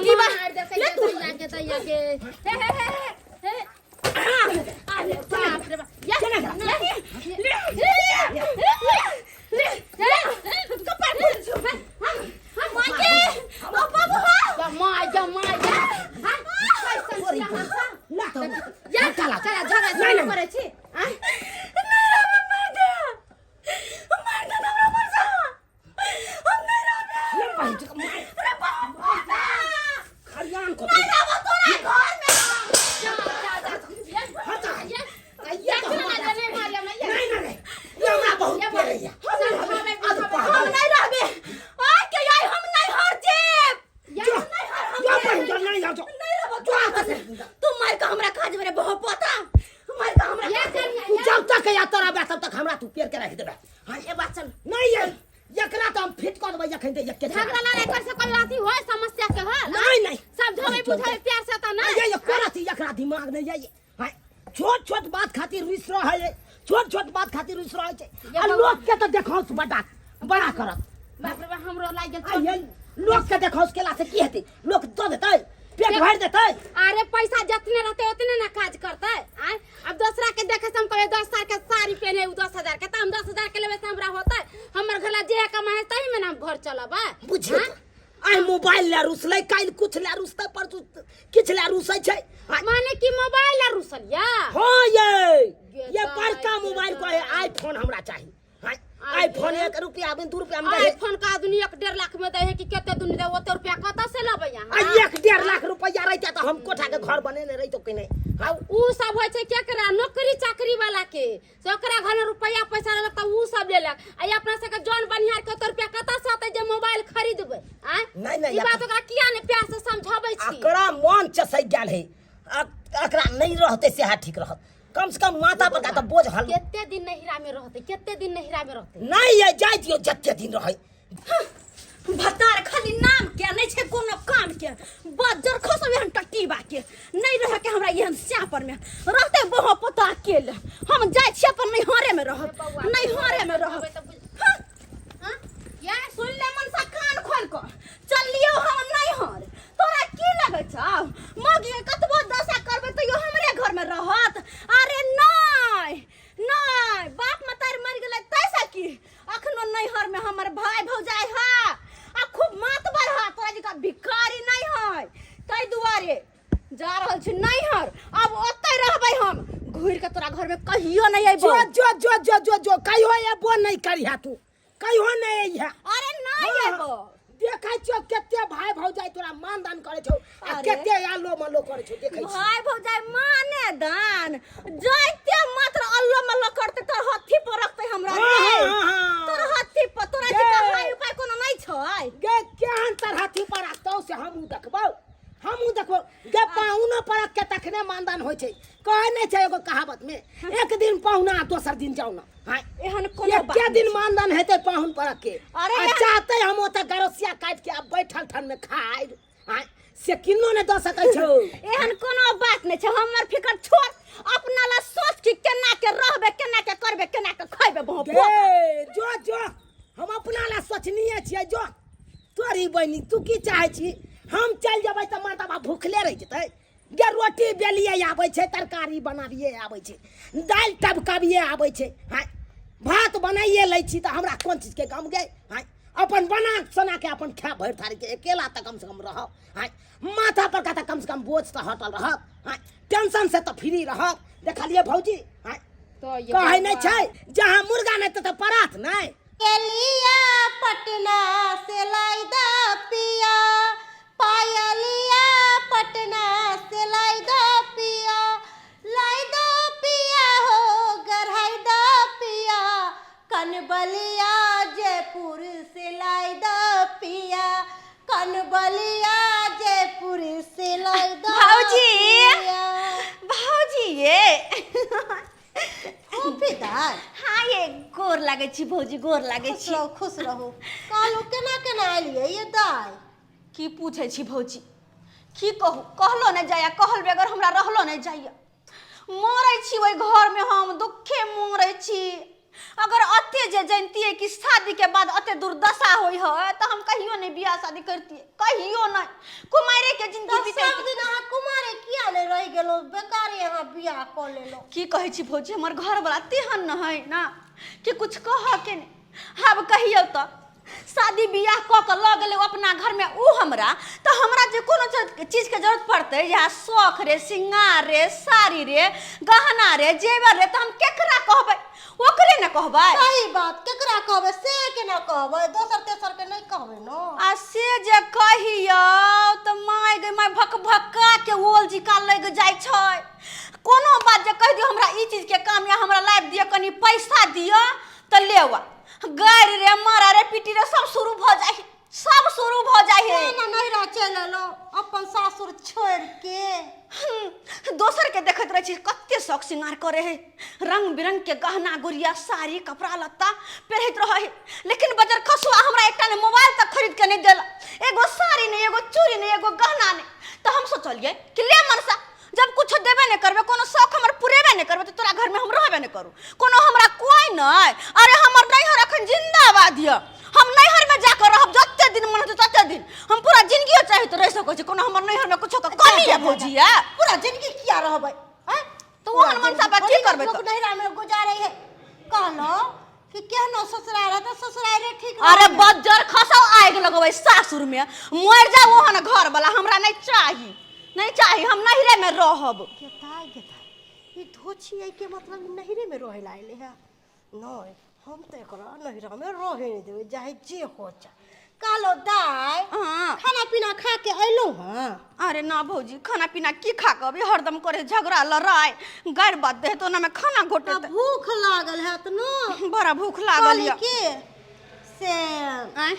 S6: ये मार देलकै ये दैया के, दैया के। हे हे हे हे, अरे बाप रे बाप, ये
S2: ले ले ले, कपार फोड़ छु माय के। ओ बाबू, हाँ।
S6: माय जा, माय जा, हां कैसन छी अहाँ?
S1: ना तो
S6: ये चला चला, झगड़ा
S1: नहीं,
S6: शुरू
S1: नहीं।
S6: करै छी। आँ?
S2: नहीं रहबै, मार दे, मार दे हमरा, मर जा, हम नहीं रहबै।
S1: ले बहिन के मार।
S2: अरे बाप रे,
S1: खरियान को
S2: नहीं रहबै तोरा घर में।
S6: जा जा जा, ये
S1: हटा।
S6: ये
S1: ये तो
S6: ये
S1: हमरा-
S6: नहीं मारिया नहीं।
S1: नहीं नहीं नहीं, ये हमरा बहुत पेरे है।
S6: समझाबै बुझाबै।
S2: हम नहीं रहबै आय के आय, हम नहीं हर जेब।
S1: जो जो बहिन जो, नहीं जाओ जो।
S2: नहीं रहबै तोरा घर में। तू मार के हमरा खा जेबै रे बहुत पोता, मार के हमरा
S6: ये
S2: खा जेबै।
S6: कनिया
S1: तू जब तक या तोरा बे तब तक हमरा तू पेर के रख देबे। हाँ
S2: ए बात चल।
S1: नहीं, ये एकरा तो हम फिट कर देबै एखन ते एके।
S6: झगड़ा लड़ाई कर से कोई अथी होय समस्या के हल?
S1: नहीं नहीं।
S6: समझाबै बुझाबै प्यार से त नहीं।
S1: ये करत एकरा दिमाग नहीं ये। हाँ, छोट छोट बात खातिर रुस रहे, छोट छोट बात खातिर रुस रहे छै। आ लोक के तो देखौस बड़ा बड़ा करत।
S6: बाप रे बाप, हमरो लागि गेल।
S1: आ ये लोक के देखौस केला से की हेतै? लोक दऽ देतै, पेट भरि देतै?
S6: अरे पैसा जितने रहते उतने ना काज करते। आय अब दोसरा के देखे से हम कहबे 10 साल के साड़ी पहने, उ 10,000 के, त हम 10,000 के लेबे से हमरा होते? हमर घर ला जे कमाए तही में ना हम घर चलबै।
S1: बुझियौ तऽ, आइ मोबाइल लए रुसलै, काल्हि कुछ लए रुसतै, परसू किछु लए रुसै छै।
S6: माने कि मोबाइल ला रुसल या?
S1: हाँ, ये
S6: ये
S1: ये बड़का
S6: दाइ,
S1: मोबाइल
S6: ये
S1: कहे
S6: दाइ।
S1: आईफोन हमरा चाही। हाँ, आईफोन 1 रुपया में, 2 रुपया में दे।
S6: आईफोन का आदमी 1-1.5 लाख में दे है कि कते दुनी दे? ओते रुपया कतऽ से लेबै
S1: आ
S6: अहाँ?
S1: 1-1.5 लाख रुपया रहितै तऽ हम कोठा के घर बनेने रहितौ कि नहि? हाँ।
S6: उ सब होइ छै केकरा? नौकरी चाकरी वाला के से, ओकरा घर में रुपया पैसा रहलक तऽ उ सब लेलक। आ ई अपना सबके जौन बनिहार के ओते रुपया कतऽ से अतै जे मोबाइल खरीदबै? आँय,
S1: नहीं, नहीं,
S6: ई बात ओकरा किया ने प्यार से समझाबै छी?
S1: एकरा मन चसकि गेल है। एकरा नहीं रहते सेहा ठीक रहत, कम से कम माथा पर का तऽ बोझ हल।
S6: कते दिन नहिरा में रहते? कते दिन नहिरा में रहते?
S1: नहीं, ये जाय दियौ जते दिन रहै।
S2: भतार खाली नाम के नहीं छै कोनो काम के, बज्जर खसब एहन टट्टी के। नहीं रह के हमरा एहन स्याह पर में रहते बहो पोता अकेले। हम जाइ छियै अपन नैहरे में रहब, नैहरे में रहब। हाँ,
S6: हाँ?
S2: ये सुन ले मनसा कान खोल कऽ, चल लियौ हम नैहर। तोरा की लगै छौ, मौगी के कतबो दशा करबै तैयो हमरे घर में रहत? अरे नहीं नहीं, बाप मतारी मरि गेलै तैसँ की, अखनो नैहर में हमर भाई भौजाई है आ खूब मातबर है, तोरा जकाँ भिखारी नहीं है। ताहि दुआरे जा रहल छी नैहर, अब ओतै रहबै हम, घुरि के तोरा घर में कहियो नहीं अयबो।
S1: जो जो जो जो जो जो, कहियो एबो नहीं करिहा तू, कहियो नहीं अइहा।
S2: अरे नहीं अयबो।
S1: देखै छियौ कते भाई भौजाई तोरा मान दान करै छौ आ
S2: अरे।
S1: कते आलो मलो करै छौ, देखै छी।
S2: भाई भौजाई माने दान जाइते मात्र अल्लो मल्लो करते, तोर हथी पर रखते हमरा
S1: हाँ,
S2: रे।
S1: हाँ, हाँ।
S2: तोर हथी पर, तोरा
S1: गे।
S2: जकाँ हाय उपाय कोनो नहीं छै।
S1: गे, केहन तरहथी पर राखतौ से हमहूँ देखबौ, हमहूँ देखबौ। गे, पाहुनो परख के तखने मानदान होइ छै। कहै नहि छै एगो कहावत में, एक दिन पाहुना दोसर दिन जाउ ना। हाँ,
S2: एहन कोनो बात
S1: एके
S2: नहि
S1: दिन
S2: छै।
S1: मानदान हेतै पाहुन परख के।
S2: अरे
S1: आ चाहते हम ओतऽ गरसिया काटि के आ बैठल ठन में खाइ, हाँ, से किन्नो नहि दऽ सकै छौ।
S2: एहन कोनो बात नहीं छै। हमर फिकर छोड़, अपना ला सोच कि केना के रहबे, केना के करबे, केना के खैबे बहु।
S1: गे, जो जो, हम अपना ला सोचनिए छियै। जो तोरी बहिनी, तू की चाहै छी? हम चलि जेबै तऽ मर्दबा भूखले रहि जेतै? गे, रोटी बेलिए आबै छै, तरकारी बनाबिए आबै छै, दालि टबकाबिए आबै छै, हाँ, भात बनाइए लै छी, तऽ हमरा कोन चीजके गम गे? हाँ, अपन बना सोना के अपन खा भरि थारीके, अकेला तऽ कमसँ कम रहब। हाँ, माथा पर का तऽ कमसँ कम बोझ तऽ हटल रहत। हाँ, टेंशन से तऽ फ्री रहब। देखलियै भौजी? हाँ,
S6: तो ये
S1: कहै नहि
S6: बौआ।
S1: छै, जहाँ मुर्गा नहि ततऽ परात नहि।
S2: एलिया पटना से लाई दा पिया, पायलिया पटना से लाई दा पिया।
S7: पान बलिया जयपुर से लाई दो
S2: भाऊजी।
S7: चूड़िया।
S2: भौजी ये
S7: कॉफी दाय
S2: हाँ ये गोर लागै छी भौजी गोर लागै
S7: खुश
S2: छी
S7: रहू खुश रहू कहलहुँ केना केना एलियै ये दाय
S2: की पूछै छी भौजी की कहू कहलो नहि जाइए कहल बगैर हमरा रहलो नहि जाइए मरै छी ओहि घरमे हम दुखे मरै छी अगर अते जे जनितियै कि शादीके बाद अते दुर्दशा होइ है तऽ हम कहियो नहि बियाह शादी करतियै कहियो नहि कुमारेके जिंदगी
S7: तऽ सब
S2: बितैती
S7: दिन अहाँ कुमारे किया नहि रहि गेलहुँ बेकारे अहाँ बियाह कऽ लेलहुँ
S2: की कहै छी भौजी हमर घरवला तेहन न है ना कि कुछ कहऽ के नहि आब कहियौ तऽ शादी बियाह कऽ के लऽ गेलै अपना घरमे ओ हमरा तऽ हमरा जे कोनो चीजके जरूरत पड़तै या शौख रे सिंगार रे साड़ी रे गहना रे जेवर रे तऽ हम केकरा कहबै ओकरे ने कहबै
S7: सही बात केकरा कहबै से केना कहबै दोसर तेसर के नहि कहबै ने
S2: आ से जे कहियौ तऽ माय गे माय भक भक्का के ओल जिका लागि जाइ छै कोनो बात जे कहि दियौ हमरा ई चीजके काम या हमरा लाबि दिअ कनि पैसा दिअ तऽ लेवा गारि रे मारा रे पीटी रे सब शुरू भऽ जाइ है सब शुरू भऽ जाइ है
S7: केना नैहरा चलि एलहुँ अपन सासुर छोड़ि के
S2: दोसर के देखैत रहै छी कते शौक श्रृंगार करे है रंग बिरंग के गहना गुड़िया साड़ी कपड़ा लत्ता पहिरैत रहै है लेकिन बजर खसुआ हमरा एकटा ने मोबाइल तक खरीद के नहीं देला एगो साड़ी नहीं एगो चूड़ी नहीं एगो गहना नहीं तो हम सोचलिए कि ले मनसा जब कुछ देबे नहीं करबे कोनो शौक हमर पुरेबे नहीं करबे तो तोरा घर में हम रहबे नहीं करू कोनो हमरा कोई नहीं अरे हमर नैहर अखन जिंदाबाद यऽ हम नैहर में जाकर रहब जते दिन मन होतै तते दिन हम पूरा जिंदगियो चाहे तो रह सकै छी कोनो हमर नैहर में कुछो के कमी यऽ भौजी यऽ
S7: पूरा जिंदगी किया रहबै आँय?
S2: तऽ ओहन मनसा पर की करबै
S7: लोक
S2: तऽ?
S7: नैहरा में गुजारे है कहलो कि केहनो ससुराल रहत ससुराले ठीक
S2: अरे
S7: रहत।
S2: बज्जर खसाओ आगि लगबै सासुर में मरि जाओ ओहन घर वाला हमरा नहीं चाही नहीं चाही हम नैहरे में रहब
S7: गेताय गेताय ई धोछी आई के मतलब ई नैहरे में रहे ला अइले है नहीं हम तो एकरा नैहरा में रहे नहीं देबै चाहे जे हो जाए कहलो दाय
S2: हाँ।
S7: खाना पीना खा के अइलहुँ हँ
S2: अरे ना भौजी खाना पीना की खा के अभी हरदम करे झगड़ा लड़ाई गारि बात दे तो ना में खाना घोटे
S7: तऽ भूख लागल हैत न
S2: बड़ा भूख लागल
S7: कहली
S2: यऽ
S7: के से
S2: आँय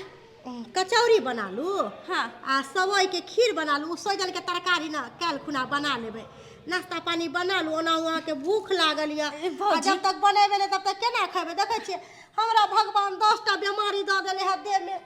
S7: कचौड़ी बना लू
S2: हाँ।
S7: आ सेवई के खीर बना लू सजल के तरकारी ना काल्हि खुना बना लेबै नाश्ता पानी बना लू ओना अहाँके भूख लागल यऽ
S2: ए, भौजी।
S7: आ जब तक बनेबै नहि तब तक केना खेबै देखै छियै हमरा भगवान 10टा बेमारी दऽ देले है देहमे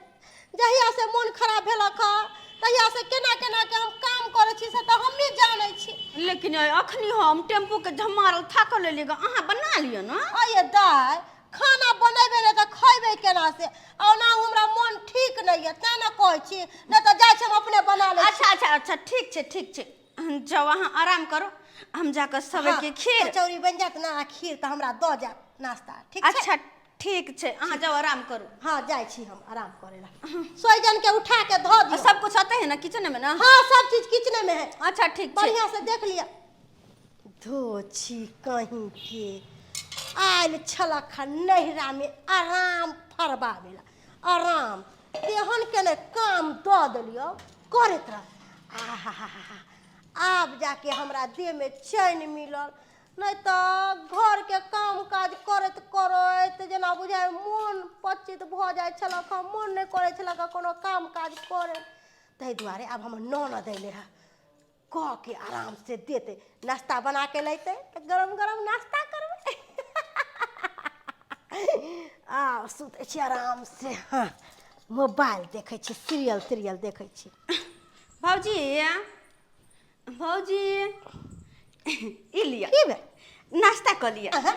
S7: जहिया से मोन खराब भेलक हँ तहिया से केना केना के हम काम करै छी से तऽ हमही जानै छी
S2: लेकिन अखनी हम टेम्पू के झमारल थाकल लेलियै ग अहाँ बना लिअ ने
S7: अये दाय खाना बनेबै नहि तऽ खैबै केना से आ ओना हमरा मोन ठीक नहि यऽ तेँ ने कहै छी नहि तऽ जाइ छी हम अपने बना लै छी
S2: अच्छा अच्छा अच्छा ठीक छै ठीक छै जाउ अहाँ आराम करू हम जाकऽ सबै के खीर
S7: कचौड़ी बनि जायत ने आ खीर तऽ हमरा दऽ जायत नाश्ता ठीक छै
S2: अच्छा ठीक छै अहाँ जाउ आराम करू
S7: हाँ जाइ छी हम आराम करै ला सोइजन के उठा के धऽ दियौ
S2: सब कुछ आते है ना किचन में ना
S7: हाँ सब चीज किचने में है
S2: अच्छा ठीक छै
S7: बढ़िया से देख लिअ धोछी कहीं के आयल छलक हन नैहरा में आराम फरबावेला आराम तेहन के ने काम दऽ देलियौ करैत रह आहा आब जाके हमरा देह में चैन मिलल नहि तऽ घरके काम काज करैत करैत जेना बुझाइ मोन पचित भऽ जाइ छलक हँ मोन नहि करै छलक हँ कोनो काम काज करे ताहि दुआरे आब हमर ननद अयलै हँ कऽ के आराम से देतै नाश्ता बना के लैतै तऽ गरम गरम नाश्ता करबै आ सुतै छी आराम से हँ मोबाइल देखै छी सीरियल तीरियल देखै छी
S2: भौजी भौजी ई लिअ
S7: की भेल
S2: नाश्ता कऽ लिअ
S7: अहाँ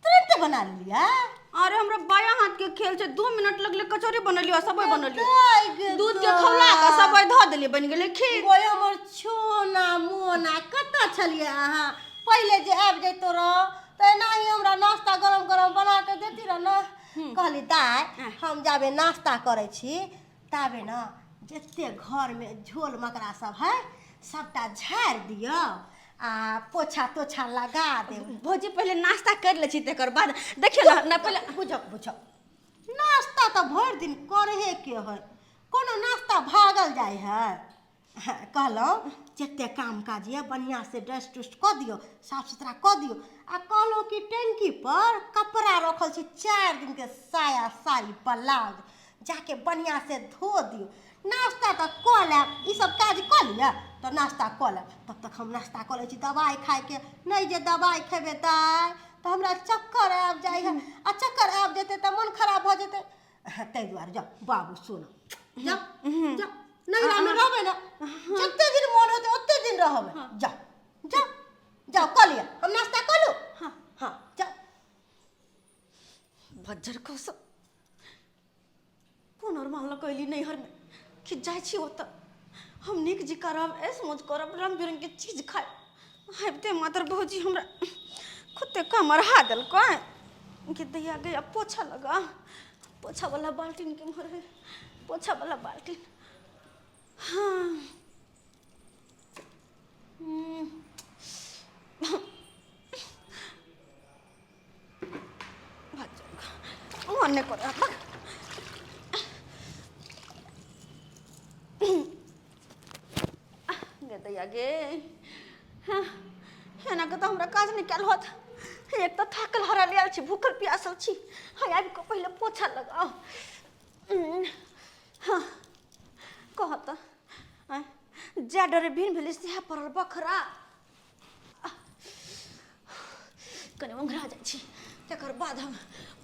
S7: तुरंत बना लिया
S2: अरे हमरा बाया हाथ के खेल छै 2 मिनट लगले कचौड़ी बनेलियो सबे बनेलियो
S7: दाइ गे
S2: दूध के खौला के सबे धऽ देलियै बनि गेलै खीर
S7: ओए हमर छोना मोना कतऽ छलियै अहाँ पहिले जे आबि जैतो रह तऽ एनाही हमरा नाश्ता गरम गरम बना के देती रह ने कहली दाइ हम जाबे नाश्ता करै छी ताबे ने जते घरमे झोल मकड़ा सब है सबटा झाड़ि दियौ आ पोछा तोछा लगा देब
S2: भौजी पहिले नाश्ता कर लै छी तकर बाद देखियौ ने ना पहिले
S7: बुझक बुझक नाश्ता तऽ भरि दिन करहे के है कोनो नाश्ता भागल जाइ है कहलहुँ जते काम काज यऽ बढ़िआँ से डस्ट उस्ट कऽ दियौ साफ सुथरा कऽ दियौ आ कहलहुँ कि टंकी पर कपड़ा रखल छै 4 दिन के साया साड़ी ब्लाउज जाके बढ़िआँ से धो दियौ। नाश्ता तऽ कऽ लेब, ई सब काज कऽ लिअ तऽ नाश्ता कऽ लेब। तब तक हम नाश्ता कऽ लै छी। दबाइ खाइके नहि, जे दबाइ खेबै दाइ तऽ हमरा चक्कर आबि जाइ है, आ चक्कर आबि जेतै तऽ मन खराब भऽ जेतै। ताहि दुआरे जाउ बाबू सोना, जाउ जाउ, नैहरामे रहबै ने जते दिन मोन होतै ओते दिन रहबै। जाउ जाउ जाउ, कऽ लिअ, हम नाश्ता कऽ लू। हाँ हाँ, जाउ।
S2: बज्जर खस पुनर्मान लऽ कऽ अयली नैहरमे कि जाइ छी ओतऽ हम नीक जकाँ रहब, ऐश मौज करब, रङ्ग बिरङ्गके चीज खायब। आबिते मात्र भौजी हमरा कते कमरहा देलकै कि दैया गैया पोछा लगा। पोछावला बाल्टीन केम्हर है? पोछावला बाल्टीन, हाँ। मन नहि करे। गे दैया गे, हाँ, एना के तऽ हमरा काज नहि कयल होत। एक तऽ थाकल हरल आयल छी, भूखल प्यासल छी। हाँ, आबि कऽ पहिले पोछा लगाउ। हाँ, कह तऽ आँय, जा डरे भिन भेलै सएह पड़ल बखरा। कनि ओंघरा जाइ छी, तकर बाद हम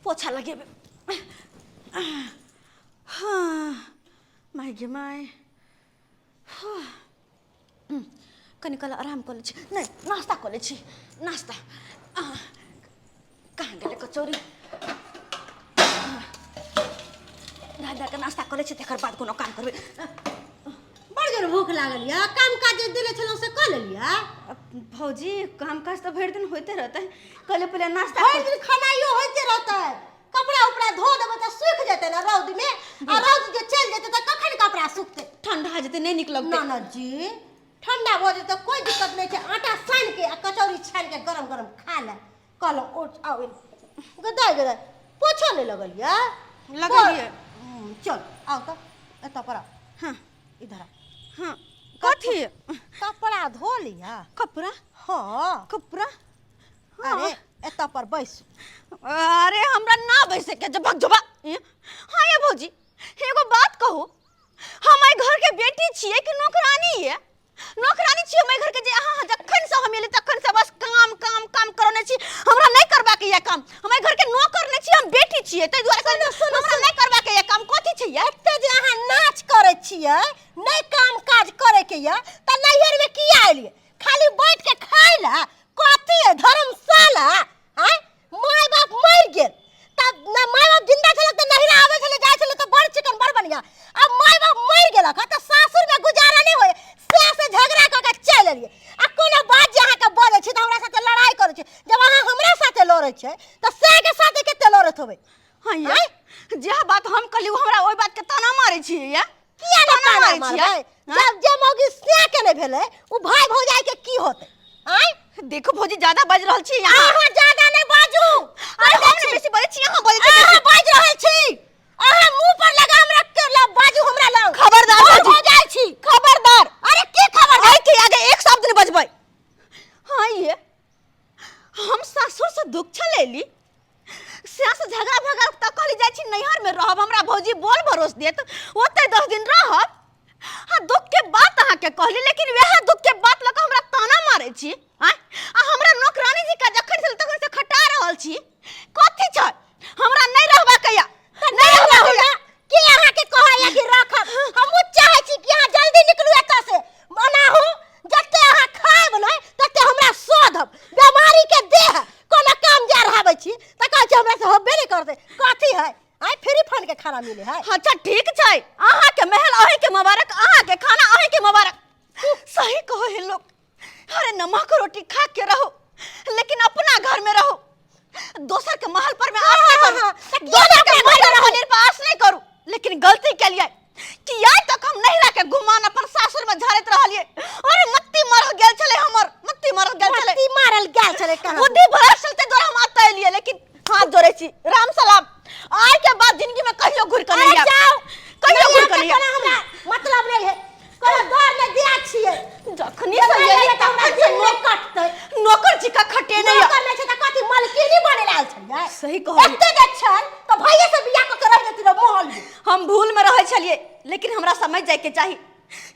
S2: पोछा लगेबै। हाँ माय गे माय, हाँ। कनि काल आराम कऽ लै छी, नहि, नाश्ता कऽ लै छी। नाश्ता कहाँ गेलै? कचौड़ी धऽ धऽ कऽ नाश्ता कऽ लै छी, तकर बाद कोनो काम करबै।
S7: बड़ जोर भूख लागल यऽ। काम काज जे देने छलहुँ से कऽ लेलियै?
S2: भौजी, काम काज तऽ भरि दिन होइते रहतै, कहले पहिले नाश्ता।
S7: भरि दिन खानाइयो होइते रहतै। कपड़ा उपड़ा धो देबै तऽ सुखि जेतै ने रौदमे, आ रौद जे चलि जेतै तऽ कखन कपड़ा सुखतै?
S2: ठंडा जेतै, नहि नीक लगतै।
S7: ना ना जी, ठंडा भऽ जेतै कोइ दिक्कत नहि छै। आटा सानि के आ कचौड़ी छानि के गरम गरम खा ले। कहलहुँ उठ, आउ गदाइ गदाइ, पोछो नहि लगलियै?
S2: लगलियै।
S7: चल आउ तऽ एतऽ पर आउ।
S2: हाँ।
S7: इधर आउ।
S2: हाँ, कथी?
S7: कपड़ा धो लिअ।
S2: कपड़ा?
S7: हाँ।
S2: कपड़ा? हाँ।
S7: अरे एतऽ पर बैस।
S2: अरे हमरा ना बैसे के, जब भग जबा। हाँ ये भौजी, एगो बात कहू, हम एहि घर के बेटी छियै कि नौकरानी? ये नौकरानी छियै हम एहि घर के, जे अहाँ जखन से हम एली तखन से बस काम काम काम करौने छी। हमरा नहि करबाक ये काम। हम एहि घर के नौकर नहि छी, हम बेटी छियै। ताहि दुआरे हमरा नहि करबाक ये काम। कथी छै ये?
S7: एते जे अहाँ नाच करै छियै, नहि काम काज करे के ये तऽ नैहर में किया एलियै? खाली बैठ के खाय ला? कथी है धर्मशाला? आँय, माय बाप मरि गेल तब न, माय बाप जिंदा छलै तऽ नैहरा आबै छलै जाइ छलै तऽ बड़ चिकन बड़ बढ़िया। अब माय बाप मरि गेलक हँ तऽ सासुर में गुजारा नहि होय, से से झगड़ा कऽ के चलि एलियै। आ कोनो बात जे अहाँके बजै छी तऽ हमरा साथे लड़ाइ करै छी। जब अहाँ हमरा साथे लड़ै छियै तऽ सएह के साथे कते लड़ैत होबै?
S2: हाँ ये, जे बात हम कहली ओ हमरा ओहि बात के ताना मारै छियै ये।
S7: किया ने
S2: ताना
S7: ताना
S2: मारै छियै?
S7: मारबै? जब जे मौगी से के नहि भेलै ओ भाय भौजाई के की होतै? आँय
S2: देखो भौजी, ज्यादा बाजि रहल छी यहाँ।
S7: अहाँ ज्यादा नहि बाजू।
S2: अरे हम नहि बेसी बजै छी, अहाँ बजै छी।
S7: अहाँ बाजि रहल छी, अहाँ मुंह पर लगाम रख के ल बाजू हमरा लग।
S2: खबरदार
S7: भाय
S2: भौजी।
S7: भौजाई छी।
S2: खबरदार।
S7: अरे की खबरदार?
S2: एहि के आगे एक शब्द नहि बजबै। हाँ ये, हम सासुर से दुख छलेली, सास झगड़ा भगड़ तऽ कहली जाइ छी नैहर में रहब, हमरा भौजी बोल भरोस देत, ओते 10 दिन रहब। हाँ, दुख के बात अहाँके कहली, लेकिन वएह दुख के बात लऽ कऽ हमरा ताना मारै छी। आँय, आ हमरा नौकरानी जी का जखन से तखन से खटा रहल छी। कथी छै? हमरा नहि रहबाक या, नहि रहबाक या।
S7: के अहाँके कहैया कि राखब? हमहूँ चाहै छी कि अहाँ जल्दी निकलू एतऽ से। ओनाहू जते अहाँ खायब ने तते हमरा शोधब। बेमारी के देह, कोनो काम जा रहाबै छी तऽ कहै छी हमरा से होबे नहि करतै। कथी है? आइ फ्री फंड के खाना मिले है?
S2: अच्छा ठीक छै, अहाँके महल अहींके मुबारक, अहाँके खाना अहींके मुबारक। सही कहो हे लोग, अरे नमक रोटी खा के रहो लेकिन अपना घर में रहो, दोसर के महल पर में आस नहीं करू, दोसर के मटर पनीर पर आस नहीं करू। लेकिन गलती के लिए कि आइ तक हम नहिरा के गुमान अपन सासुर में झाड़ैत रहलिए। अरे मत्ती मरल गेल छले हमर, मत्ती मरल गेल छले।
S7: मत्ती मारल गेल छले कहाँ?
S2: बुद्धि भरल चलते द्वारा हम एतऽ एलिए, लेकिन हाथ जोड़ै छी, राम सलाम, आइ के बाद जिंदगी में कहियो घुरि के नहीं
S7: अरे
S2: आयब।
S7: जाओ।
S2: कहियो घुरि के नहीं
S7: कोनो
S2: आयब।
S7: हमरा मतलब नहीं है, कोनो डर नहीं दिया छियै।
S2: जखनी से
S7: नहि
S2: एली
S7: एलै तऽ हमरा
S2: तखन से
S7: दिन नहि कटतै।
S2: नौकर जी का खटे नहीं।
S7: नौकर नहि छै तऽ कथी मलकिनी बने आयल छलियै? छलियै?
S2: सही कहलियै।
S7: एते जे छल तऽ भैये से बियाह कऽ के रहि जैती रह महल में।
S2: हम भूल में रहै छलियै, लेकिन हमरा समझ जायके चाही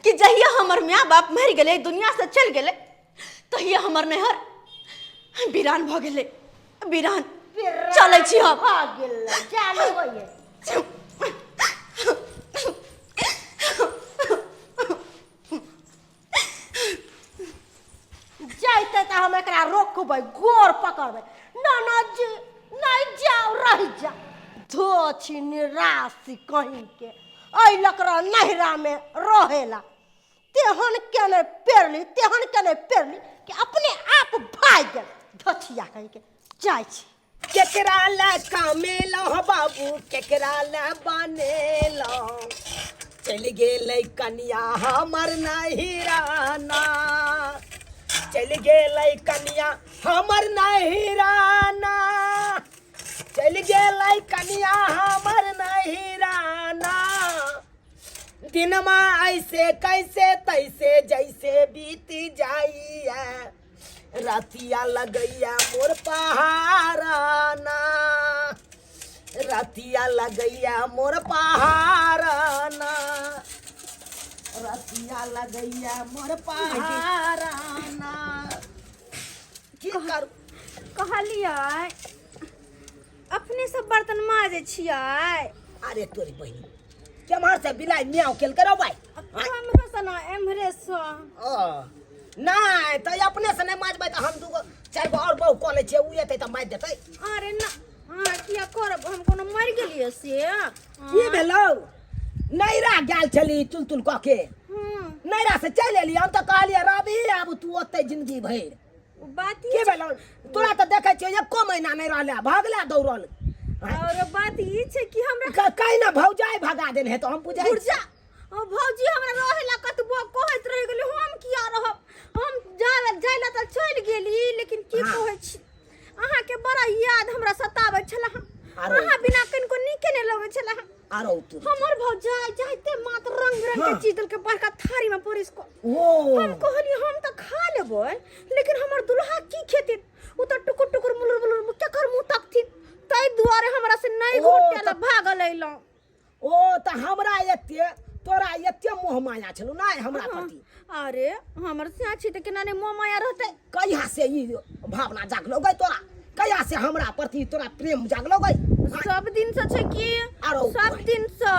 S2: कि जहिया हमर माय बाप मरि गेलै, दुनिया से चलि गेलै, तहिया हमर नैहर वीरान भऽ गेलै, वीरान। चलै छी हम।
S7: भऽ गेलै, जा लेबै। जैते तऽ हम एकरा रोकबै, गोर पकड़बै, नाना जी नहि जाउ, रहि जा। धो छी निराशी कहीं के, एहि लकड़ा नहिरामे रहेला तेहन केने पेरली, तेहन केने पेरली कि अपने आप भागि गेल धछिया कहीं के। जाइ छी।
S1: केकरा ला कामेलौं बाबू, केकरा ला बनेलौं, चलि गेलै कनिया हमर नहिराना, चलि गेलै कनिया हमर नहिराना, चलि गेलै कनिया हमर नहिराना। दिनमा ऐसे कैसे तैसे जैसे बीत जाइया, रतिया लगैया मोर पहाड़ाना, रतिया लगैया मोर पहाड़ाना, रतिया लगैया मोर पहाड़ाना। की करू?
S2: कहलियै अपने सब बर्तन माजै छियै।
S1: अरे तोरी बहिनी, केम्हर से बिलाइ म्याउ केलकै रौ भाइ?
S6: हमरो से ना, एम्हरे से।
S1: ओ नहि तऽ अपने से नहि माजबै तऽ हम दूगो चारि गो आओर बहु कऽ लै छियै, ओ एतै तऽ माजि देतै।
S6: अरे ना, अहाँ किया करब? हम कोनो मरि गेलियै से?
S1: की भेलौ? नैरा गेल छली तुल तुल कऽ के, नैरा से चलि एली। हम तऽ कहलियै रवि आब तू ओतै जिंदगी भरि।
S6: बात
S1: की भेलौ तोरा? तऽ देखै छियौ एको महीना नहि रहलै, भगलै दौड़ल।
S6: और बात ई छै कि हमरा
S1: कहीं ना भौजाई भगा देने है तो हम बुझाइ।
S6: बुझा भौजी हमरा रहे ला कतबो कहैत रहि गेली, हम किया रहब? हम जाय जाय ला तऽ चलि गेली, लेकिन की कहै छी, अहाँके बड़ा याद हमरा सताबै छला। अहाँ बिना कनिको नीके नहि लगै छला।
S1: आरो तू
S6: हमर भौजाई जाइते मात्र रंग बिरंग के चीज देलकै बड़का थारी में परसि कऽ।
S1: ओ
S6: हम कहलियै हम तऽ खा लेबै, लेकिन हमर दुल्हा की खेथिन? ओ तऽ टुकुर टुकुर मुलुर मुलुर केकर मुँह तकथिन? ताहि दुआरे हमरा से नहि
S1: ओ,
S6: घोटेला,
S1: तऽ-
S6: भागल अयलहुँ।
S1: ओ तऽ हमरा एते तोरा एते मोह माया छलौ नहि हमरा प्रति?
S6: अरे हमर सिया छी तऽ केना नहि मोह माया रहतै?
S1: कहिया से ई भावना जागलो गई तोरा? कहिया से हमरा प्रति तोरा प्रेम जागलो गई?
S6: सब दिन से छै की।
S1: आरो
S6: सब दिन से।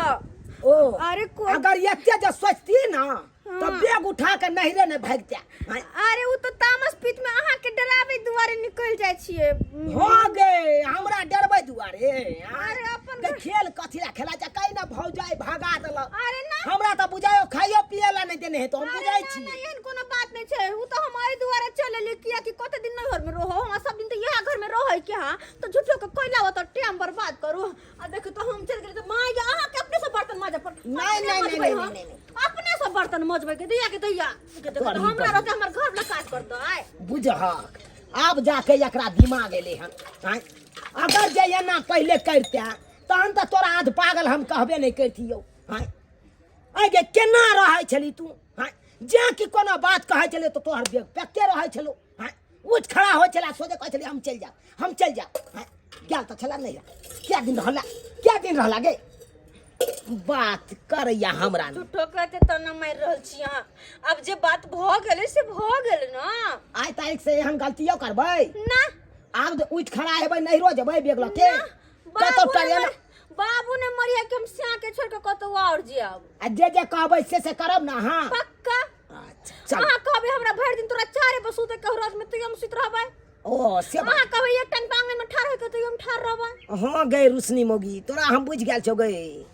S1: ओ
S6: अरे कोई
S1: अगर एते जे सोचती ना तऽ बैग उठा के नहिरे ने भागते।
S6: अरे ओ तऽ तामस पीत में अहाँ के डरावे दुआरे निकल जाय छियै।
S1: हो गे, हमरा डरबै दुआरे?
S6: अरे अपन
S1: के खेल कथी ला खेला छै? कहीं ना भौजाई भगा देलक।
S6: अरे ना,
S1: हमरा तऽ बुझायो खाइयो पिए ला नहि देने हे तो हम
S6: अरे
S1: बुझाइ
S6: ना,
S1: छी।
S6: ना, एहन कोनो बात नहीं छै। उ तऽ हम एहि दुआरे चल एलियै किया कि कते दिन नैहर में रहो, हमरा सब दिन तऽ इएह घर में रहै के। हाँ तऽ झूठो के कोइला ओतऽ टाइम बर्बाद करू। आ देखू तऽ हम चलि गेलियै तऽ माय गे, अहाँके अपने से बर्तन माजऽ पड़त।
S1: नहि,
S6: अपने
S1: नहि,
S6: मजबै
S1: नहि,
S6: हम।
S1: नहि, नहि,
S6: अपने से बर्तन मजबै के दैया के दैया के देखो
S1: तोहर
S6: तऽ हमरा
S1: ही
S6: रहतै, हमर घर वाला काज करतै।
S1: बुझहक आब जाके एकरा दिमाग एलै हन। आँय, अगर जे एना पहिले करिते तहन तऽ तोरा आध पागल हम कहबे नहि करितियौ। आँय, आँय गे, केना रहै छली तू? आँय, जे कि कोनो बात कहै छलै तऽ तोहर बेग पैकते रहै छलौ। आँय, उठि खड़ा होइ छलै सोझे कहै छलै हम चलि जायब, हम चलि जायब। आँय, गेल तऽ छलै नहि, कए दिन रहला, कए दिन रहला गे? बात करैया हमरा ने।
S6: झूठो कहते तऽ न मारि रहल छी अहाँ। आब जे बात भऽ गेलै से भऽ गेल ने।
S1: आइ तारीख से एहन गलतियो करबै
S6: ना।
S1: आब जे उठि खड़ा हेबै नहिरो जेबै बेग लऽ के कतौ
S6: बाबू ने
S1: ट्रेन
S6: बाबू ने मरिया के हम सिया के छोड़ के कतौ और जायब।
S1: आ जे जे कहबै से से करब ने अहाँ?
S6: पक्का।
S1: अच्छा चल।
S6: अहाँ कहबै हमरा भरि दिन तोरा 4 बजे सुते के रात में, तैयो हम सुति रहबै।
S1: ओ से बात।
S6: अहाँ कहबै एक टाइम आंगन में ठाढ़ होके, तैयो हम ठाढ़ रहबै।
S1: हाँ गई रुसनी मोगी, तोरा हम बुझि गेल छौ। गई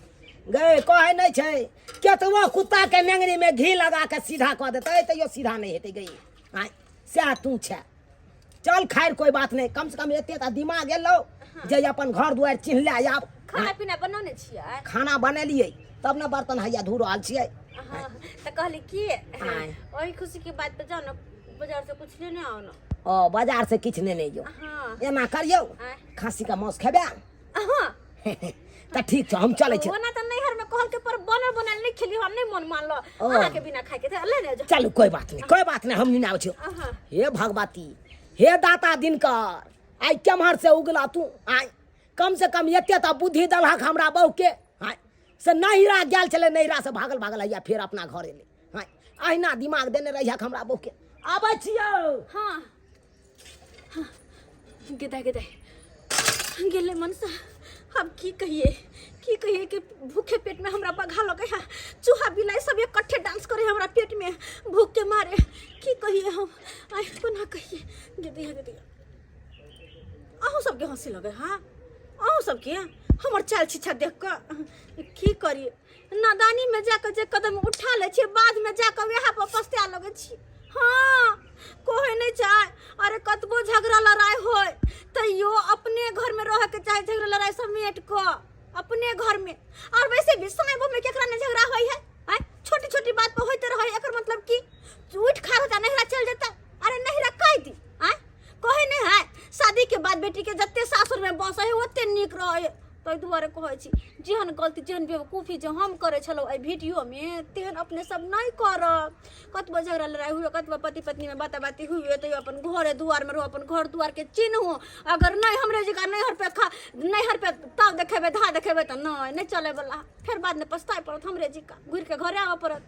S1: गई, कहै नहि छै केतबो कुत्ता के नेंगरी में घी लगा के सीधा कऽ देतै तैयो सीधा नहि हेतै गई। आँय, सएह तू छै। चल खैर कोई बात नहीं, कम से कम एते तऽ दिमाग एलौ जे अपन घर दुआरि चिन्ह ले आब।
S6: खाना पीना बनौने छियै?
S1: खाना बनेलियै तब ने बर्तन हैया धो रहल छियै।
S6: हाँ, तऽ कहली कि
S1: आँय।
S6: ओहि खुशी के बात पे जाओ ना बाजार से कुछ लेने आओ ना।
S1: ओ बाजार से किछु नेने जो?
S6: हाँ।
S1: एना करियौ,
S6: आँय।
S1: खाँसी के मांस खेबै?
S6: हाँ।
S1: तऽ ठीक छौ, हम चलै छी।
S6: ओना तऽ नैहर में कहल के पर बनल बनल नहीं खेली, हम नहीं मन मानलो।
S1: ओ।
S6: अहाँ के बिना खाए के तऽ लेने जाओ।
S1: चलू कोई बात नहीं, कोई बात नहीं, हम नहीं आबै छियौ।
S6: हाँ।
S1: हे भगवती, हे दाता दिनकर, आइ केम्हर से उगला तू आइ? कम से कम एते तऽ बुद्धि देलहक हमरा बहू के। आइ से नैहरा गेल छलै, नैहरा से भागल भागल हैया फेर अपना घर एलै। आइ अहिना दिमाग देने रहियक हमरा बहू के। आबै छियौ।
S6: हाँ हाँ, गेदा गेदा गेलै मनसा। अब की कहिए, की कहिए कि भूखे पेट में हमरा बघा लगे है, चूहा बिलाई सब इकट्ठे डांस करे हमरा पेट में भूख के मारे। की कहिए हम, आइ कोना कहिए। गेदिया गेदिया, अहूँ सबके हंसी लगे? हाँ, अहूँ सबके हमर चाल छिछा देख कऽ। की करी, नादानी में जाकर जे कदम उठा लै छियै, बाद में जाकर वएह पर पछताए लगै छी। हाँ, कहै नहि छै, अरे कतबो झगड़ा लड़ाई होय तैयो अपने घर में रह के चाहे झगड़ा लड़ाई समेट कऽ अपने घर में। और वैसे भी समय में केकरा नहीं झगड़ा होय है? आँय, छोटी छोटी बात पर होते रहे, एकर मतलब की उठ खा होता नहिरा चल जेता? अरे नहिरा कह दी। आँय, कहै नहि है, शादी के बाद बेटी के जते सासुर में बसै है ओते नीक रहै है। ताहि दुआरे कहै छी, जेहन गलती जेहन बेवकूफी जे हम करै छलहुँ एहि वीडियोमे, तेहन अपने सब नहि करब। कतबो झगड़ा लड़ाइ हुए, कतबो पति पत्नीमे बाता बाती हुए, तैयो अपन घरे दुआरमे रहू, अपन घर दुआरके चिन्हू। अगर नहि हमरे जकाँ नैहर पे खा नैहर पे ताव देखेबै, धा देखेबै, तऽ नहि नहि चलैवला, फेर बादमे पछताए पड़त, हमरे जकाँ घुरिके घरे आबऽ पड़त।